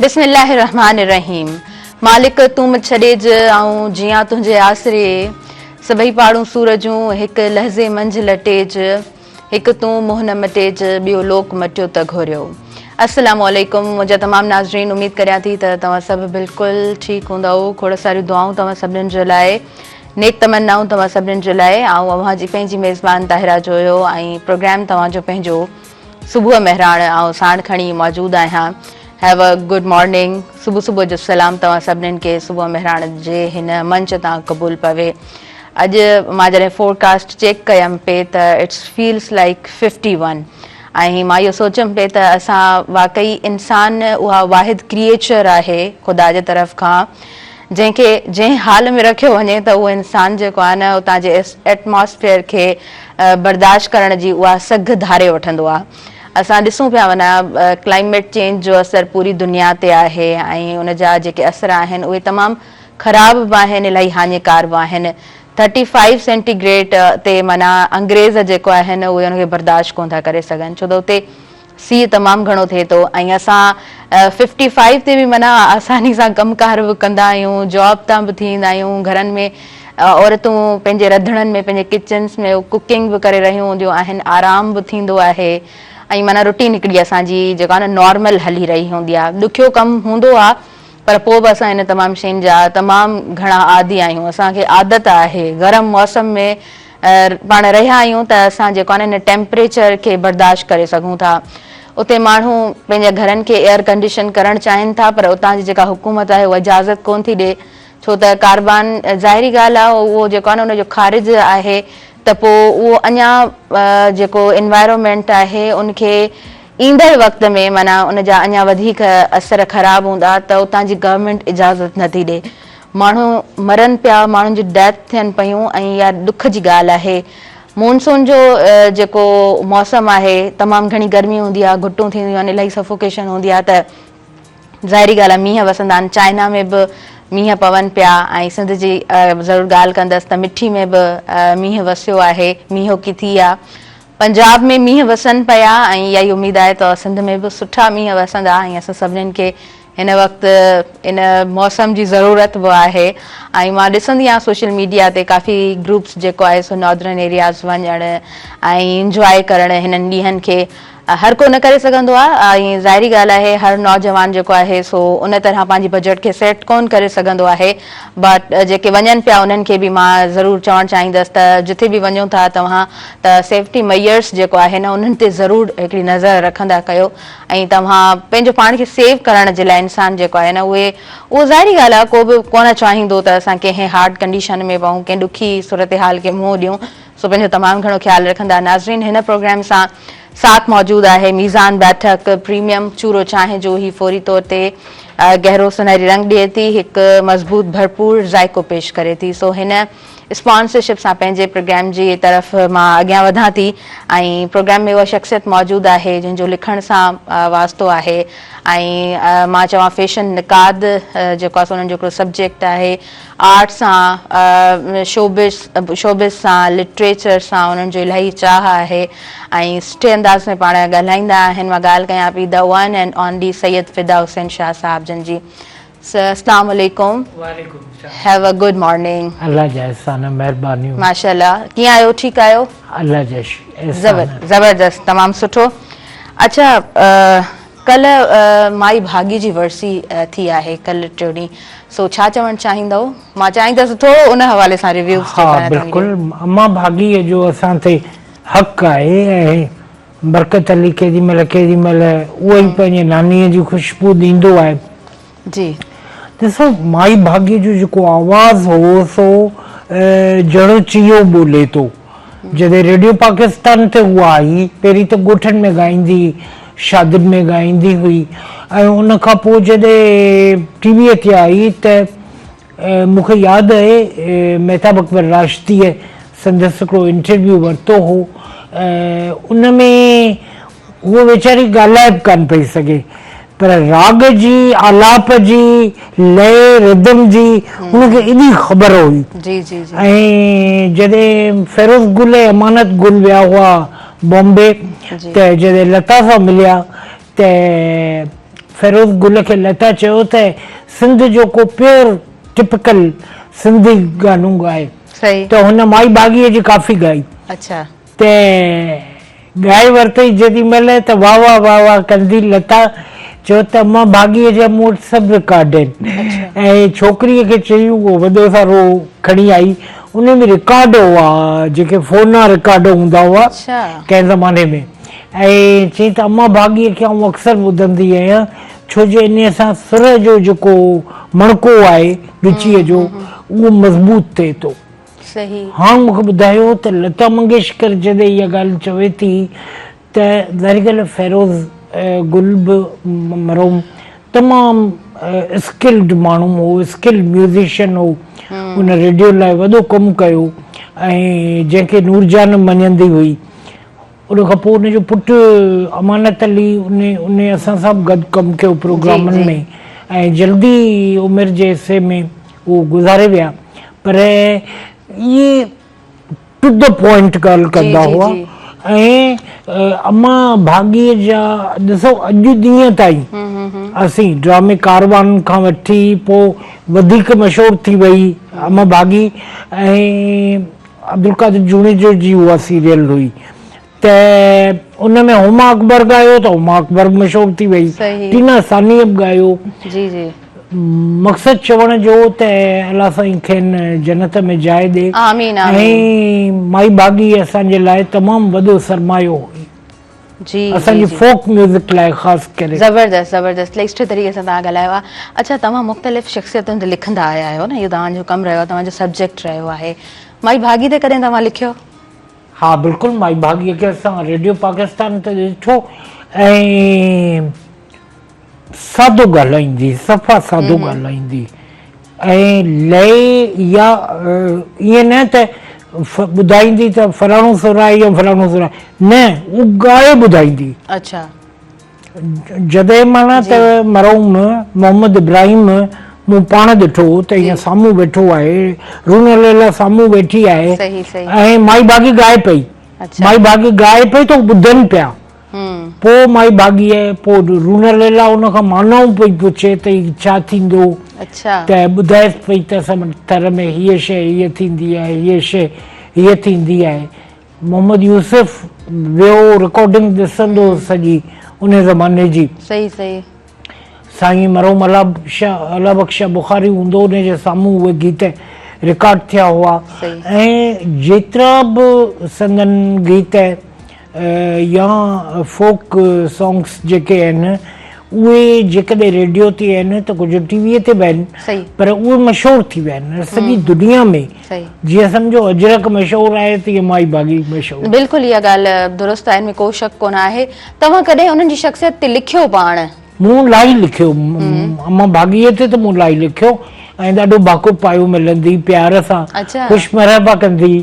بسم الله الرحمٰن الرحيم مالڪ تون م ڇڏيج آئون جيان تنهنجي آسري سڀئي پاڙون سور جون هڪ لحظي منجهه لٽيج هڪ تون منهن نه مٽيج ٻيو لوڪ مٽيو ته گهوريو السلام عليڪم منهنجا تمام ناظرين اميد ڪريان ٿي ته توهان سڀ بلڪل ٺيڪ هوندؤ کوڙ ساريون دعائون توهان سڀنين جي لاء نيڪ تمنائون توهان سڀنين جي لاء آئون اوهان جي پنهنجي ميزبان طاهره جويو ۽ پروگرام توهان جو پنهنجو صبح مهراڻ آئون ساڻ کڻي موجود آهيان هيو ا گڊ مارننگ صبح صبح جو سلام توهان سڀنين کي صبح مهراڻ جي هن منچ تان قبول پوي اڄ مان جڏهن فورڪاسٽ چيڪ ڪيم پي ته it's feels like 51 ۽ مان اهو سوچيم پي ته اسان واقعي انسان اها واحد ڪريئيچر آهي خدا جي طرف کان جنهن کي جنهن حال ۾ رکيو وڃي ته اهو انسان جيڪو آهي نه اتان جي ايٽماسفيئر کي برداشت ڪرڻ جي اها سگهه ڌاري وٺندو آهي. اسان ڏسون پيا معنيٰ ڪلائميٽ چينج جو اثر پوري دنيا تي آهي ۽ ان جا جيڪي اثر آهن اهي تمام خراب به آهن الاهي هاڃيڪار به آهن. ٿرٽي فائيو سينٽي گريڊ تي معنيٰ انگريز جيڪو آهن اهي ان کي برداشت ڪونه ٿا ڪري سگهن ڇو ته اتي سيء تمام گهڻو ٿئي ٿو ۽ اسان ففٽي فائيو تي به معنيٰ آساني سان ڪم ڪار به ڪندا آهيون جاب تان به ٿي ايندا آهيون گهرن ۾ عورتون پنهنجي رڌڻن ۾ پنهنجي ڪچنس ۾ ڪوڪنگ به ڪري رهيون هونديون آهن آرام به ٿيندو آهي ۽ معنيٰ روٽين هڪڙي اسان جي جيڪا نه نارمل هلي رهي هوندي آهي ڏکيو ڪم هوندو آهي پر پوء به اسان ان تمام شين جا تمام گهڻا عادي آهيون اسان کي عادت آهي گرم موسم ۾ پاڻ رهيا آهيون ته اسان جيڪو آهي نه ان ٽيمپريچر کي برداشت ڪري سگهون ٿا اتي ماڻهو پنهنجي گهرن کي ايئر ڪنڊيشن ڪرڻ چاهين ٿا پر اتان جي جيڪا حڪومت آهي اها اجازت ڪون ٿي ڏي ڇو ته ڪاربان ظاهري ڳالهه آهي اهو جيڪو آهي نه ان جو خارج آهي ته پوء اهو اڃا جيڪو انوائرومينٽ آهي ان کي ايندڙ وقت ۾ معنيٰ ان جا اڃا وڌيڪ اثر خراب هوندا ته اتان جي گورنمينٽ اجازت نٿي ڏي ماڻهو مرن پيا ماڻهن جون ڊيٿ ٿين پيون ۽ اها ڏک جي ڳالهه آهي مونسون جو جيڪو موسم آهي تمام گهڻي گرمي هوندي آهي گهٽون ٿينديون آهن الاهي سفوڪيشن هوندي آهي ته ظاهري ڳالهه آهي مينهن وسندا آهن چائنا ۾ به مينهن پون پيا ۽ سنڌ جي ضرور ڳالهه ڪندس ته مٺي ۾ به مينهن وسيو آهي مينهوڪي ٿي آهي پنجاب ۾ مينهن وسن پيا ۽ اها ئي اميد آهي ته سنڌ ۾ به سٺا مينهن وسندا ۽ اسان سڀنين کي هن وقت ان موسم جي ضرورت به آهي ۽ مان ڏسندي آهيان سوشل ميڊيا تي ڪافي گروپس جيڪو آهي سو ناردرن ايرياز وڃڻ ۽ انجواء ڪرڻ هنن ڏينهن کي هر ڪو نه ڪري سگهندو آهي ۽ ظاهري ڳالهه آهي هر نوجوان جيڪو آهي سو ان طرح پنهنجي بجيٽ کي سيٽ ڪون ڪري سگهندو آهي بٽ جيڪي وڃن پيا انهن کي به مان ضرور چوڻ چاهيندس ته جٿي به وڃو ٿا توهان ته سيفٽي ميئرس جيڪو آهي نه انهن تي ضرور هڪڙي نظر رکندا ڪيو ۽ توهان پنهنجو پاڻ کي سيو ڪرڻ جي لاء انسان جيڪو آهي نه اهي اهو ظاهري ڳالهه آهي ڪو به ڪونه چاهيندو ته اسان ڪنهن هارڊ ڪنڊيشن ۾ پئون ڪنهن ڏکي صورتحال کي منهن ڏيون سو پنهنجو تمام گهڻو خيال رکندا ناظرين هن پروگرام سان ساٿ موجود آهي ميزان بيٺڪ پريميم چورو چانهه جو هي فوري طور تي گهرو سنهري رنگ ڏئي ٿي هڪ مضبوط ڀرپور ذائقو پيش ڪري ٿي سو هن اسپانسرشپ سان پنهنجي پروگرام جي طرف مان اڳيان وڌان ٿي ۽ پروگرام ۾ اها شخصيت موجود آهي جنهن جو لکڻ سان واسطو آهي ۽ مان چوان فيشن نقاد جيڪو آهي سو انهن جو هڪڙو سبجيڪٽ آهي آرٽ سان شوبز شوبز سان لٽريچر سان انهن جو الاهي چاهه آهي ۽ سٺي انداز ۾ پاڻ ڳالهائيندا آهن مان ڳالهه ڪيان پئي the one and only Syed Fida Hussain Shah صاحب جن جي سر اسلام عليڪم وعليڪم السلام هيو ا گڊ مارننگ. الله جا احسان مهربانيون. ماشاءالله ڪيئن آهيو ٺيڪ آهيو. الله جا احسان. زبردست تمام سٺو اڇا ڪلهه مائي ڀاڳي جي ورسي ٿي آهي ڪلهه ٽيون ڏينهن سو ڇا چوڻ چاهيندؤ مان چاهيندس ٿورو ان حوالي سان ريويوز ها بلڪل امان ڀاڳي جو اسان تي حق آهي ۽ برڪت علي ڪيڏي مهل ڪيڏي مهل اهو ئي پنهنجي نانيء جي خوشبو ڏيندو آهي. جي. ڏسو مائي ڀاڳيء جو جيڪو آواز هو سو جهڙو چيهو ٻولي ٿو. جڏهن ريڊيو پاڪستان تي هوء آئي، پهرين ته ڳوٺن ۾ ڳائيندي هئي، شادين ۾ ڳائيندي هئي ۽ ان کان پوء جڏهن ٽي ويء تي آئي ته مون کي ياد اهي مهتاب اڪبر راشديء سندس هڪڙو انٽرويو ورتو هو ان ۾ هوء ويچاري ڳالهائي به ڪانه پئي سگهي پر راڳ جي آلاپ جي لئي ردم جي هن کي ايڏي خبر هئي ۽ جڏهن فيروز گل ۽ امانت گل ويا هئا بامبي ته جڏهن لتا سان مليا ته. فيروز گل کي لتا چيو ته سنڌ جو ڪو پيور ٽپڪل سنڌي گانو ڳائي ته هن مائي ڀاڳيء جي ڪافي ڳائي. اڇا. ته ڳائي ورتئي جيڏي مهل ته واه واه واه واه ڪندي لتا چيو ته امان ڀاڳيء جا مون وٽ سڀ رڪارڊ آهن ۽ ڇوڪريء کي چئي اهو وڏو سارو کڻي آئي ان ۾ رڪارڊ هئا جيڪي فونا رڪارڊ هوندا هئا ڪنهن زماني ۾ ۽ چيائين ته امان ڀاڳيء کي آئون اڪثر ٻڌندي آهيان ڇو جو انهيء سان سر جو جيڪو مڻڪو آهي ڳچيء جو اهو مضبوط ٿئي ٿو. هاڻ مون کي ٻڌايو ته لتا منگيشڪر جڏهن اها ڳالهه چوي ٿي ته ظاهري ڳالهه فيروز گل به مرحوم تمام اسڪلڊ ماڻهو هو، اسڪلڊ ميوزيشن هو، ان ريڊيو لاء وڏو ڪم ڪيو ۽ جنهن کي نورجهان مڃندي هئي. ان کان پوء ان جو پٽ امانت علي ان اسان سان به گڏ ڪم ڪيو پروگرامن ۾ ۽ جلدي عمر جي حصي ۾ اهو گذاري ويا پر اهي ٽو the point ڳالهه ڪندا هئا ۽ اما ڀاڳيء جا ڏسو اڄ ڏينهن تائين اسين ڊرامي ڪاروان کان وٺي پوء وڌيڪ مشهور ٿي وئي اما ڀاڳي ۽ عبدالقادر جوڻيجو جي اها سيريل هئي ته ان ۾ هما اڪبر ڳايو ته هما اڪبر به مشهور ٿي وئي ٽينا ثانيء به ڳايو. جي جي. مقصد چوڻ جو ته الله سائين کين جنت ۾ جاء ڏي آمين آمين. ۽ مائي ڀاڳي اسان جي لاء تمام وڏو سرمايو هئي. جي اسان جي فوڪ ميوزڪ لاء خاص ڪري. زبردست زبردست الاهي سٺي طريقي سان توهان ڳالهايو آهي اڇا توهان مختلف شخصيتن تي لکندا آيا آهيو نه اهو توهان جو ڪم رهيو آهي توهان جو سبجيڪٽ رهيو آهي مائي ڀاڳي تي ڪڏهن توهان لکيو؟ ها بلڪل مائي ڀاڳي کي اسان ريڊيو پاڪستان تي ڏٺو ۽ سادو ڳالهائيندي صفا سادو ڳالهائيندي ۽ لئي يا ائين نه ته ٻڌائيندي ته فلاڻو سر آهي يا فلاڻو سر آهي نه هو ڳائي ٻڌائيندي. اڇا. جڏهن معنيٰ ته مرحوم محمد ابراهيم مون پاڻ ڏٺو ته ائين سامهون ويٺو آهي رونا ليلا سامهون ويٺي آهي ۽ مائي ڀاڳي ڳائي پئي مائي ڀاڳي ڳائي پئي ته هو ٻڌن پيا. پوء مائي ڀاڳيء پوء رونر ليلا ان کان معنائون پئي پڇي ته هي ڇا ٿيندو ته ٻڌائيس پئي ته اسان وٽ ٿر ۾ هيء شيء هيء ٿيندي آهي هيء شيء هيء ٿيندي آهي. محمد يوسف ويو رڪارڊنگ ڏسندو هو سڄي ان زماني جي. صحيح صحيح. سائين مرحوم الله بخش بخاري هوندو هو ان جي سامهون اهي گيت رڪارڊ ٿيا هئا ۽ جيترا به سندن گيت يا فوڪ سانگس جيڪي آهن اهي جيڪڏهن ريڊيو تي آهن ته ڪجهه ٽي وي تي به آهن پر اهي مشهور ٿي ويا آهن سڄي دنيا ۾ جيئن سمجهو اجرڪ مشهور آهي تيئن مائي ڀاڳي مشهور. بلڪل اها ڳالهه درست آهي ان ۾ ڪو شڪ ڪونه آهي. توهان ڪڏهن انهن جي شخصيت تي لکيو پاڻ؟ مون الاهي لکيو امان ڀاڳيء تي ته مون الاهي لکيو ۽ ڏاڍو ڀاڪو پايو ملندي پيار سان خوش مرحبا ڪندي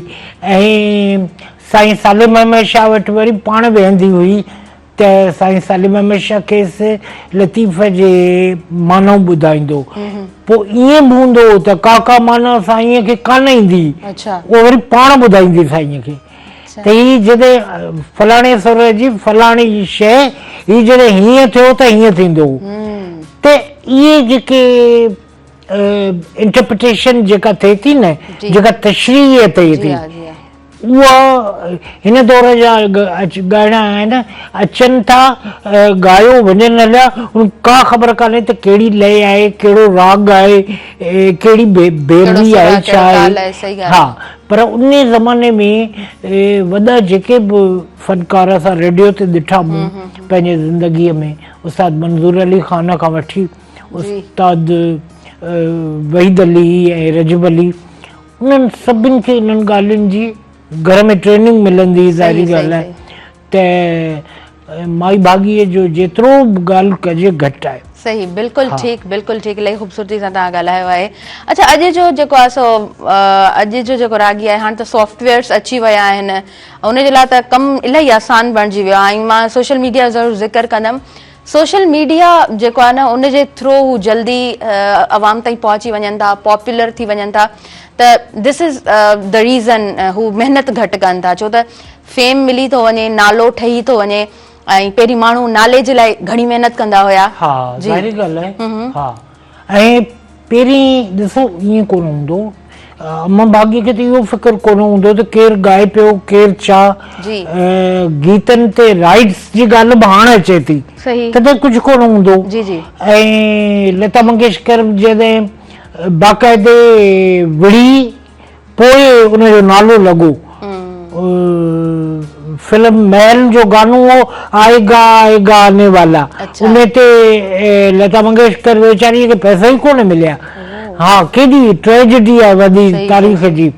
۽ سائين صالح محمد شاهه وٽ وري پاڻ ويهندي هئي ته سائين صالح محمد شاهه کيس لطيف جي معنائون ٻڌائيندو پوء ائين به هوندو هو ته ڪا ڪا معنيٰ سائينء کي ڪانه ايندي هئي اها وري پاڻ ٻڌائيندي سائينء کي ته هي جڏهن فلاڻي سر جي فلاڻي شيء هي جڏهن هيئن ٿيو ته هيئن ٿيندو ته اهي جيڪي انٽرپريٽيشن جيڪا ٿئي ٿي نه جيڪا تشريح ٿئي ٿي اها هن دور جا ڳائڻا آهن اچن ٿا ڳايو وڃن هليا ان ڪا خبر ڪانهي ته ڪهڙي لئي آهي ڪهڙو راڳ آهي ڪهڙي ڀيروي آهي ڇا آهي ها پر ان زماني ۾ وڏا جيڪي به فنڪار اسان ريڊيو تي ڏٺا مون پنهنجي زندگيء ۾ استاد منظور علي خان کان وٺي استاد وحيد علي ۽ رجب علي انهن سڀن کي انهن ڳالهين جي گهر ۾ ٽريننگ ملندي هئي ظاهري ڳالهه آهي ته مائي ڀاڳيء جو جيترو به ڳالهه ڪجي گهٽ آهي. صحيح بلڪل ٺيڪ بلڪل ٺيڪ الاهي خوبصورتي سان توهان ڳالهايو آهي اڇا اڄ جو جيڪو آهي سو اڄ جو جيڪو راڳي آهي هاڻ ته سافٽ ويئرس اچي ويا آهن ان جي لاء ته ڪم الاهي آسان بڻجي ويو آهي ۽ مان سوشل ميڊيا ضرور ذڪر ڪندم سوشل ميڊيا جيڪو آهي نه ان جي ٿرو هو جلدي عوام تائين پهچي وڃن ٿا پاپولر ٿي وڃن ٿا ته دس از the reason هو محنت گهٽ ڪن ٿا ڇو ته فيم ملي ٿو وڃي نالو ٺهي ٿو وڃي. ۽ پهرين ماڻهو نالي جي لاء گهڻي محنت ڪندا هيا. ها ظاهري ڳالهه آهي ها ۽ پهرين ڏسو ائين ڪونه هوندو امان ڀاڳي کي ته اهو فڪر ڪونه هوندو ته ڪير ڳائي پيو ڪير ڇا گيتن تي رائٽس جي ڳالهه به هاڻ اچي ٿي تڏهن ڪجهه ڪونه هوندو ۽ لتا منگيشڪر جڏهن باقاعدي وڙهي پوء ان جو نالو لڳو. فلم محل جو گانو هو آئي گا آئي گا آني والا ان تي لتا منگيشڪر ويچاري کي پئسا ئي ڪونه مليا. ها ڪيڏي ٽريجڊي آهي وڏي تاريخ جي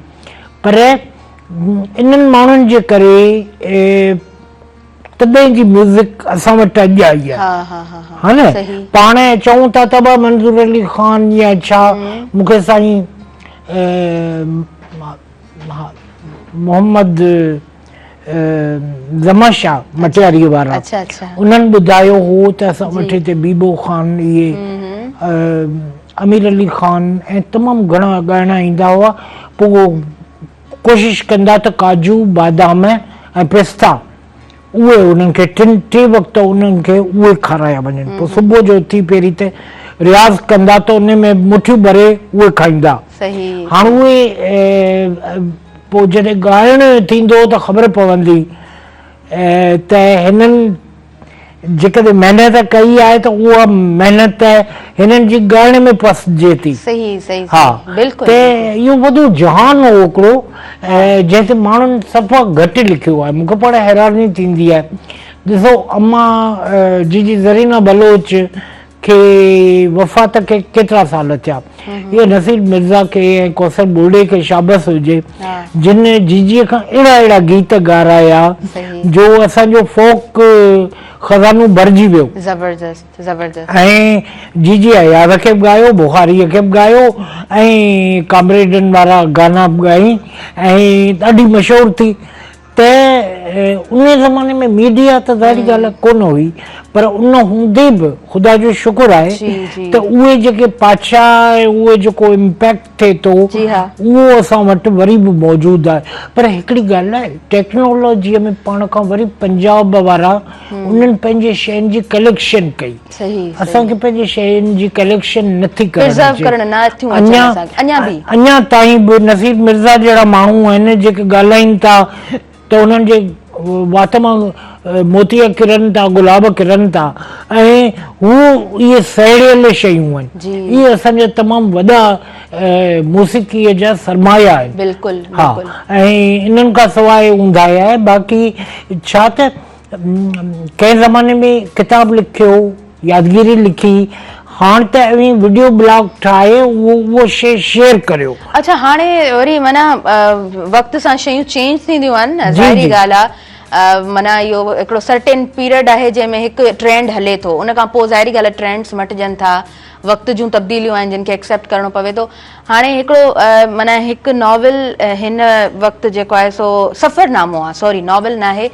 پر انهن ماڻهن جي ڪري تڏهن جي ميوزڪ اسان وٽ اڄ آئي آهي ها نه پاڻ چئون ٿا ته ابا منظور علي خان يا ڇا مون کي سائين محمد زمان شاهه مٽياري وارا انهن ٻڌايو هو ته اسان وٽ هتي بيبو خان اهي امير علي خان ۽ تمام گهڻا ڳائڻا ايندا هئا پوء ڪوشش ڪندا ته ڪاجو، بادام ۽ پستا اهي انهن کي ٽن ٽي وقت انهن کي اهي کارايا وڃن پوء صبح جو اٿي پهرين ته رياض ڪندا ته ان ۾ مٺيون ڀري اهي کائيندا هاڻ اهي پوء جڏهن ڳائڻ ٿيندو ته خبر پوندي ته هنن جيڪڏهن محنت ڪئي آهي ته اها محنت هنن جي ڳائڻ ۾ پسجي ٿي. صحيح صحيح ها بلڪل ته اهو وڏو جهان هو هڪڙو جنهن تي ماڻهن صفا گهٽ لکيو آهي مون کي پاڻ حيراني ٿيندي آهي ڏسو اما جي جي زرينا بلوچ کي وفات کي ڪيترا سال ٿيا. اهو نصير مرزا کي ۽ ڪوثر ٻرڙي کي شابس هجي جن جيجيء کان اهڙا اهڙا گيت ڳارايا جو اسان جو فوڪ خزانو ڀرجي ويو. زبردست زبردست. ۽ جيجي اياز کي به ڳايو، بخاريء کي به ڳايو ۽ ڪامريڊن وارا گانا به ڳائي ۽ ڏاڍي مشهور ٿي. ته انهي زماني ۾ ميڊيا ته ظاهري ڳالهه آهي ڪونه هئي پر ان هوندي به خدا جو شڪر آهي ته اهي جيڪي پاڇا ۽ اهي جيڪو امپيڪٽ ٿئي ٿو اهو اسان وٽ وري به موجود آهي پر هڪڙي ڳالهه آهي ٽيڪنالاجيء ۾ پاڻ کان وري پنجاب وارا انهن پنهنجي شين جي ڪليڪشن ڪئي اسان کي پنهنجي شين جي ڪليڪشن نٿي ڪرڻ اچي اڃا تائين به نصير مرزا جهڙا ماڻهو آهن جيڪي ڳالهائين ٿا ته انهن جي وات مان موتيا ڪرن ٿا گلاب ڪرن ٿا ۽ هو اهي سهيڙيل شيون آهن اهي اسان جا تمام وڏا موسيقيء جا سرمايا آهن ها ۽ انهن کان سواء اونداهي آهي باقي ڇا ته ڪنهن زماني ۾ ڪتاب لکيو، يادگيري لکي، هاڻ ته اوهين وڊيو بلاگ ٺاهي اهو اهو شيء شيئر ڪريو. اڇا هاڻي وري معنيٰ وقت سان شيون چينج ٿينديون آهن نه ظاهري ڳالهه آهي معنيٰ اهو هڪڙو سرٽين پيريڊ آهي جنهن ۾ هڪ ٽرينڊ هلي ٿو ان کان پوء ظاهري ڳالهه آهي ٽرينڊس مٽجن ٿا وقت جون تبديليون آهن جن کي ايڪسيپٽ ڪرڻو پوي ٿو هاڻي هڪڙو معنيٰ هڪ ناول هن وقت جيڪو آهي سو سفرنامو آهي سوري ناول ناهي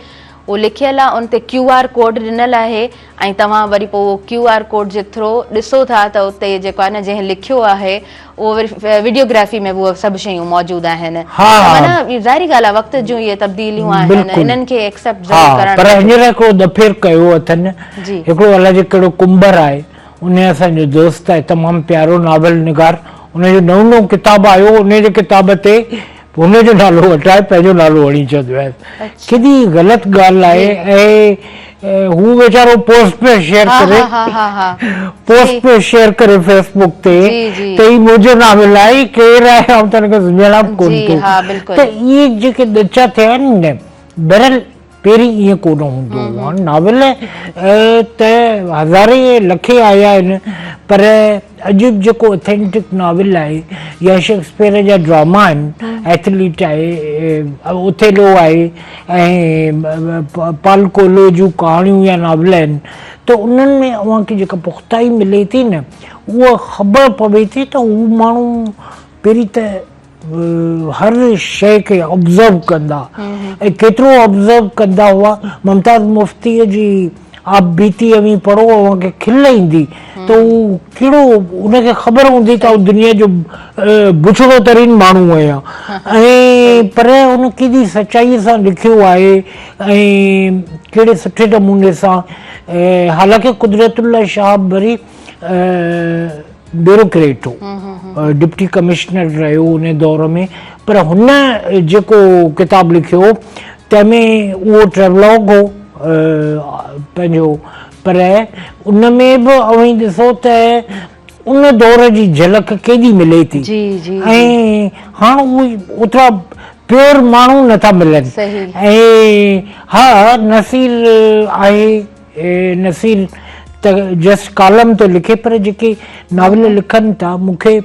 اهو لکيل آ ان تي ڪيو آر ڪوڊ ڏنل آهي ۽ توهان وري پوء اهو ڪيو آر ڪوڊ جي ٿرو ڏسو ٿا ته اتي جيڪو آهي نه جنهن لکيو آهي اهو وري وڊيوگرافي ۾ به اهي سڀ شيون موجود آهن ها معنيٰ ظاهري ڳالهه آ وقت جون اهي تبديليون آهن بلڪل انهن کي ايڪسيپٽ ها ضرور ڪرڻ پر هينئر هڪڙو ڏڦير ڪيو اٿن جي هڪڙو الائجي ڪهڙو ڪنڀر آهي انهي اسان جو دوست آهي تمام پيارو ناول نگار ان جو نئون نئون ڪتاب آيو انهي جي ڪتاب تي هن جو نالو هٽائي پنهنجو نالو هڻي ڇڏيو آهي ڪيڏي غلط ڳالهه آهي ۽ هو ويچارو پوسٽ پيو شيئر ڪري پوسٽ پيو شيئر ڪري فيس بڪ تي ته هي منهنجو ناول آهي ڪير آهي آئون ته هن کي سڃاڻان به ڪونه ٿو ته اهي جيڪي ڏچا ٿيا آهن نه بهرحال پهرين ائين ڪونه هوندو هو. ناول ته هزارين لکين آيا آهن پر اڄ به جيڪو اٿينٽڪ ناول آهي يا شيڪسپيئر جا ڊراما آهن، ايٿليٽ آهي، اوٿيلو آهي ۽ پال ڪولو جون ڪهاڻيون يا ناول آهن ته انهن ۾ اوهان کي جيڪا پختائي ملي ٿي نه اها خبر پوي ٿي ته هو ماڻهو پهرين ته هر شيء کي آبزرو ڪندا ۽ ڪيترو آبزرو ڪندا هئا. ممتاز مفتيء جي آپ بيتي اوهين پڙهو اوهان کي کل ايندي ته هو ڪهڙو ان کي خبر هوندي ته آئون دنيا جو بڇڙو ترين ماڻهو آهيان ۽ پر ان ڪيڏي سچائي سان لکيو آهي ۽ ڪهڙي سٺي نموني سان حالانڪه قدرت الله شاهه وري بيوروڪريٽ هو ڊپٽي ڪمشنر رهيو ان دور ۾ پر هن جيڪو ڪتاب لکيو تنهن ۾ اهو ٽريولاگ هو پنهنجو پر ان ۾ به اوهين ڏسو ته ان دور جي جهلڪ ڪيڏي ملي ٿي ۽ هاڻ اهي اوترا پيور ماڻهو نٿا ملن ۽ ها نصير آهي نصير ته جسٽ ڪالم ٿو لکي پر جيڪي ناول لکن ٿا مون کي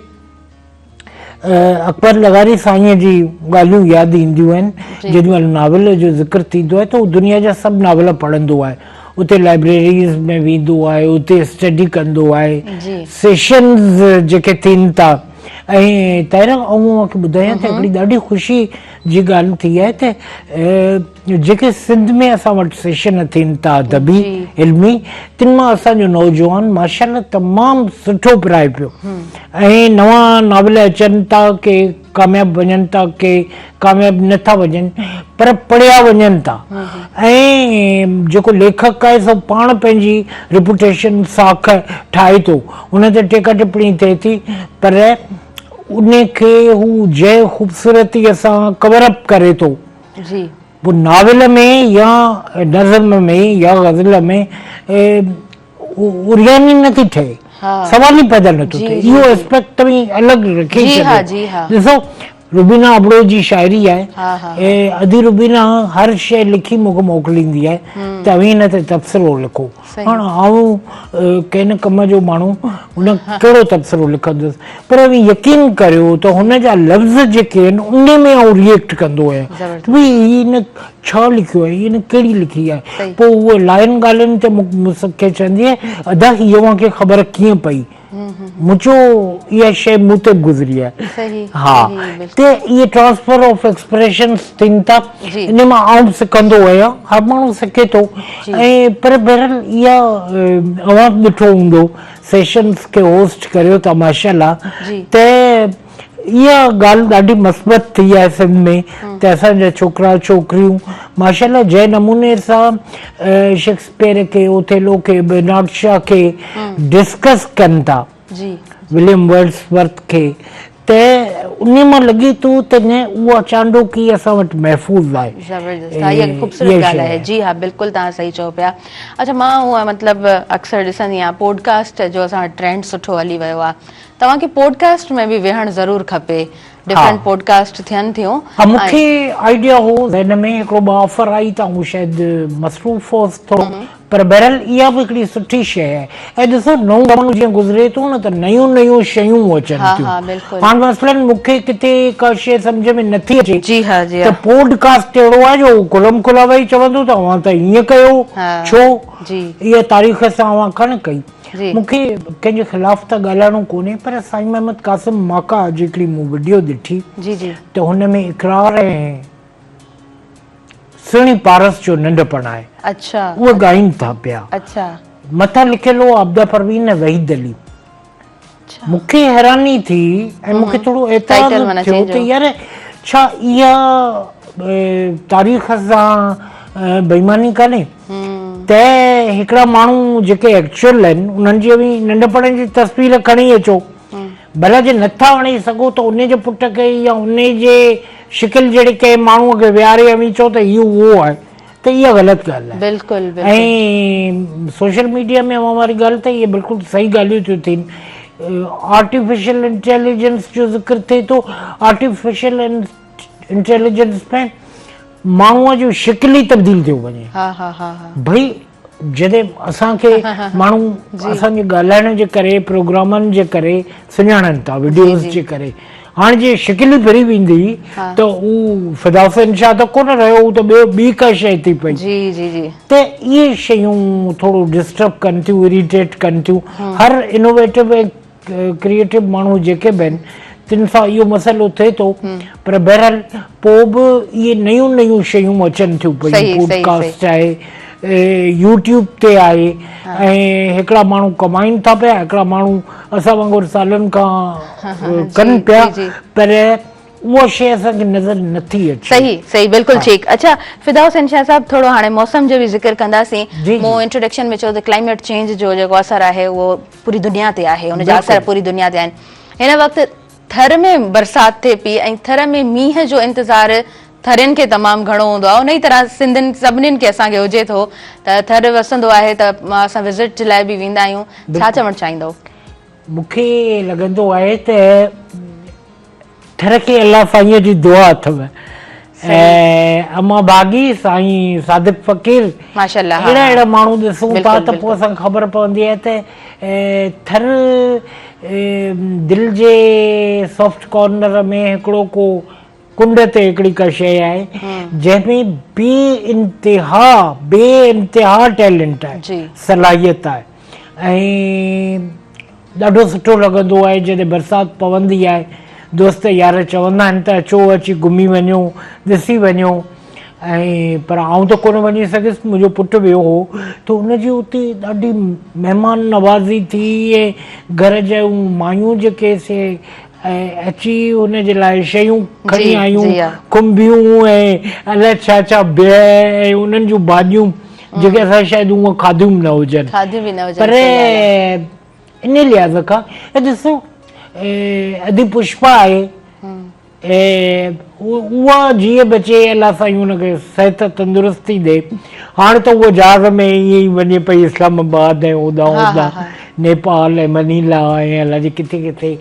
اڪبر لغاري سائينء جي ڳالهيون ياد اينديون آهن جيڏي مهل ناول جو ذڪر ٿيندو آهي ته هو دنيا جا سڀ ناول پڙهندو آهي اتي لائبريريز ۾ ويندو آهي اتي اسٽڊي ڪندو آهي سيشنز جيڪي ٿين ٿا ۽ طاهره آئون اوهان کي ٻڌايان ته هڪڙي ڏاڍي خوشي جي ڳالهه ٿي آهي ته جيڪي سنڌ ۾ اسان وٽ سيشن ٿين ٿا ادبي علمي تن مان اسان جو نوجوان ماشاءالله تمام سٺو پرائي پيو ۽ نوان ناول اچن ٿا ڪي ڪامياب وڃن ٿا ڪي ڪامياب نه ٿا وڃن پر پڙهيا وڃن ٿا ۽ جيڪو ليکڪ آهي سو پاڻ پنهنجي ريپوٽيشن ساک ٺاهي ٿو ان تي ٽيڪا ٽپڻي ٿئي ٿي پر ان کي هو جنهن خوبصورتي سان ڪور اپ ڪري ٿو جي. پوء ناول ۾ يا نظم ۾ يا غزل ۾ عرياني نه ٿي ٺهي، سوال ئي پيدا نه ٿو ٿئي. اهو اسپيڪٽ توهين الڳ رکي ڇڏيو. ڏسو روبينا ابڙو جي شاعري آهي، ادي روبينا هر شيء لکي مون کي موڪليندي آهي ته اوهين هن تي تبصرو لکو. هاڻ آئون ڪنهن ڪم جو ماڻهو ان ڪهڙو تبصرو لکندس پر اوهين يقين ڪريو ته هن جا لفظ جيڪي آهن ان ۾ آئون ريئيڪٽ ڪندو آهيان ته ڀئي هي هن ڇا لکيو آهي هي هن ڪهڙي لکي آهي پوء اهو لاين ڳالهين تي مون کي چوندي آهي ادا هي اوهان کي خبر ڪيئن پئي مون چيو اها شيء مون تي به گذري آهي ها ته اهي ٽرانسفر آف ايڪسپريشنس ٿين ٿا ان مان آئون به سکندو آهيان هر ماڻهو سکي ٿو ۽ پر بهرحال اها اوهان به ڏٺو هوندو سيشنس کي هوسٽ ڪريو ٿا ماشاء الله ته اها ڳالهه ڏاڍي مثبت ٿي آهي سنڌ ۾ ته اسان جا ڇوڪرا ڇوڪريون ماشاء الله جنهن نموني سان شيڪسپيئر کي اوٿيلو کي برنارڊ شا کي ڊسڪس ڪن ٿا وليم ورڊس ورٿ کي ته انهي مان لڳي ٿو ته نه اها چانڊوڪي اسان وٽ محفوظ آهي. زبردست ها اها خوبصورت ڳالهه آهي جي ها بلڪل توهان صحيح چئو پيا اڇا مان هونء مطلب اڪثر ڏسندي آهيان پوڊڪاسٽ جو اسان وٽ ٽرينڊ سٺو هلي ويو آهي توهان کي پوڊڪاسٽ ۾ به ويهڻ ضرور کپي ڊفرنٽ پوڊڪاسٽ ٿين ٿيون. ها مون کي آئيڊيا هو ذهن ۾ هڪڙو ٻه آفر آئي ته آئون شايد مصروف هوس ٿورو پر بهرحال اها به هڪڙي سٺي شيء آهي ۽ ڏسو نئون زمانو جيئن گذري ٿو نه ته نيون نيون شيون اچن ٿيون هاڻ مثلاً مون کي ڪٿي ڪا شيء سمجهه ۾ نٿي اچي ته پوڊ ڪاسٽ اهڙو آهي جو کلم کلا ويهي چوندو ته اوهان ته ائين ڪيو ڇو اها تاريخ سان اوهان ڪانه ڪئي. مون کي ڪنهن جي خلاف ته ڳالهائڻو ڪونهي پر سائين محمد قاسم ماڪا جي هڪڙي مون وڊيو ڏٺي ته هن ۾ اقرار ۽ سهڻي پارس جو ننڍپڻ آهي اهي ڳائين ٿا پيا مٿان لکيل هو عابده پروين ۽ وحيد علي مون کي حيراني ٿي ۽ مون کي ٿورو اعتراض ٿيو ته يار ڇا اها تاريخ سان بيماني ڪانهي ته هڪڙا ماڻهو جيڪي ايڪچوئل آهن انهن جي اوهين ننڍپڻ جي تصوير کڻي اچو ڀلا جي نٿا آڻي سگهو ته انهي جي پٽ کي يا انهي جي شڪل جهڙي ڪنهن ماڻهو کي ويهاري اوهين چئو ته هي اهو آهي ته اها غلط ڳالهه آهي. بلڪل بلڪل. ۽ سوشل ميڊيا ۾ اوهان واري ڳالهه ته اهي بلڪل صحيح ڳالهيون ٿيون ٿين. آرٽيفيشل انٽيليجنس جو ذڪر ٿئي ٿو آرٽيفيشل انٽيليجنس ۾ ماڻهوء جو شڪل ئي تبديل ٿيو وڃي. ها ها ها ها. ڀئي جڏهن اسان کي ماڻهو اسان جي ڳالهائڻ جي ڪري پروگرامن جي ڪري سڃاڻن ٿا وڊيوز جي ڪري هاڻ جي شڪل ئي ڦري ويندي ته هو فدا حسين شاهه ته ڪونه رهيو هو ته ٻيو ٻي ڪا شيء ٿي پئي جي جي جي ته اهي شيون ٿورو ڊسٽرب ڪن ٿيون اريٽيٽ ڪن ٿيون هر انوويٽو ۽ ڪريئيٽو ماڻهو جيڪي به آهن تن سان اهو مسئلو ٿئي ٿو پر بهرحال پوء به اهي نيون نيون شيون اچن ٿيون پيون پوڊ ڪاسٽ آهي يوٽيوب تي آهي ۽ هڪڙا ماڻهو ڪمائين ٿا پيا هڪڙا ماڻهو اسان وانگر سالن کان ڪن پيا پر اها شيء اسان کي نظر نٿي اچي. صحيح صحيح بلڪل ٺيڪ اڇا فدا حسين شاهه صاحب ٿورو هاڻي موسم جو به ذڪر ڪنداسين مون انٽروڊڪشن ۾ چيو ته ڪلائميٽ چينج جو جيڪو اثر آهي اهو پوري دنيا تي آهي ان جا اثر پوري دنيا تي آهن هن وقت ٿر ۾ برسات ٿئي پئي ۽ ٿر ۾ مينهن جو انتظار ٿرين کي تمام گهڻو هوندو آهي انهي طرح سنڌين سڀنين کي اسان کي هجي ٿو ته ٿر وسندو آهي ته اسان وزٽ جي لاء به ويندا آهيون ڇا چوڻ چاهيندو؟ مون کي لڳندو آهي ته ٿر کي الله سائينء جي دعا اٿو ۽ اما ڀاڳي سائين صادق فقير ماشاءالله اهڙا اهڙا ماڻهو ڏسون ٿا ته پوء اسان کي خبر پوندي آهي ته ٿر دل جي سافٽ ڪارنر ۾ هڪڙو ڪو ڪنڊ تي هڪڙي ڪا شيء آهي جنهن ۾ بي انتها بي انتها ٽيلنٽ آهي صلاحيت آهي ۽ ڏاڍو سٺو لڳندو آهي جڏهن برسات پوندي آهي دوست يار چوندا آهن ته اچو اچي گهمي وڃو ڏسي وڃو ۽ پر آئون ته ڪونه وڃي سگهيس منهنجو پٽ ويو هو ته ان جي اتي ڏاڍي مهمان نوازي ٿي ۽ گهر جون مايون جيڪي سي ۽ اچي ان جي لاء شيون کڻي آيون کنڀيون ۽ الائي ڇا ڇا بيهه ۽ انهن جون ڀاڄيون جيڪي اسان شايد هونء کاڌيون به نه هجن کاڌيون به نه هجن پر ان لحاظ کان ڏسو ادي پشپا آهي اها جيئن به چئي الله سائين ان کي صحت تندرستي ڏي هاڻ ته اها جهاز ۾ ائين ئي وڃي پئي اسلام آباد ۽ هوڏانهن هوڏانهن نيپال ۽ منيلا ۽ الائي ڪٿي ڪٿي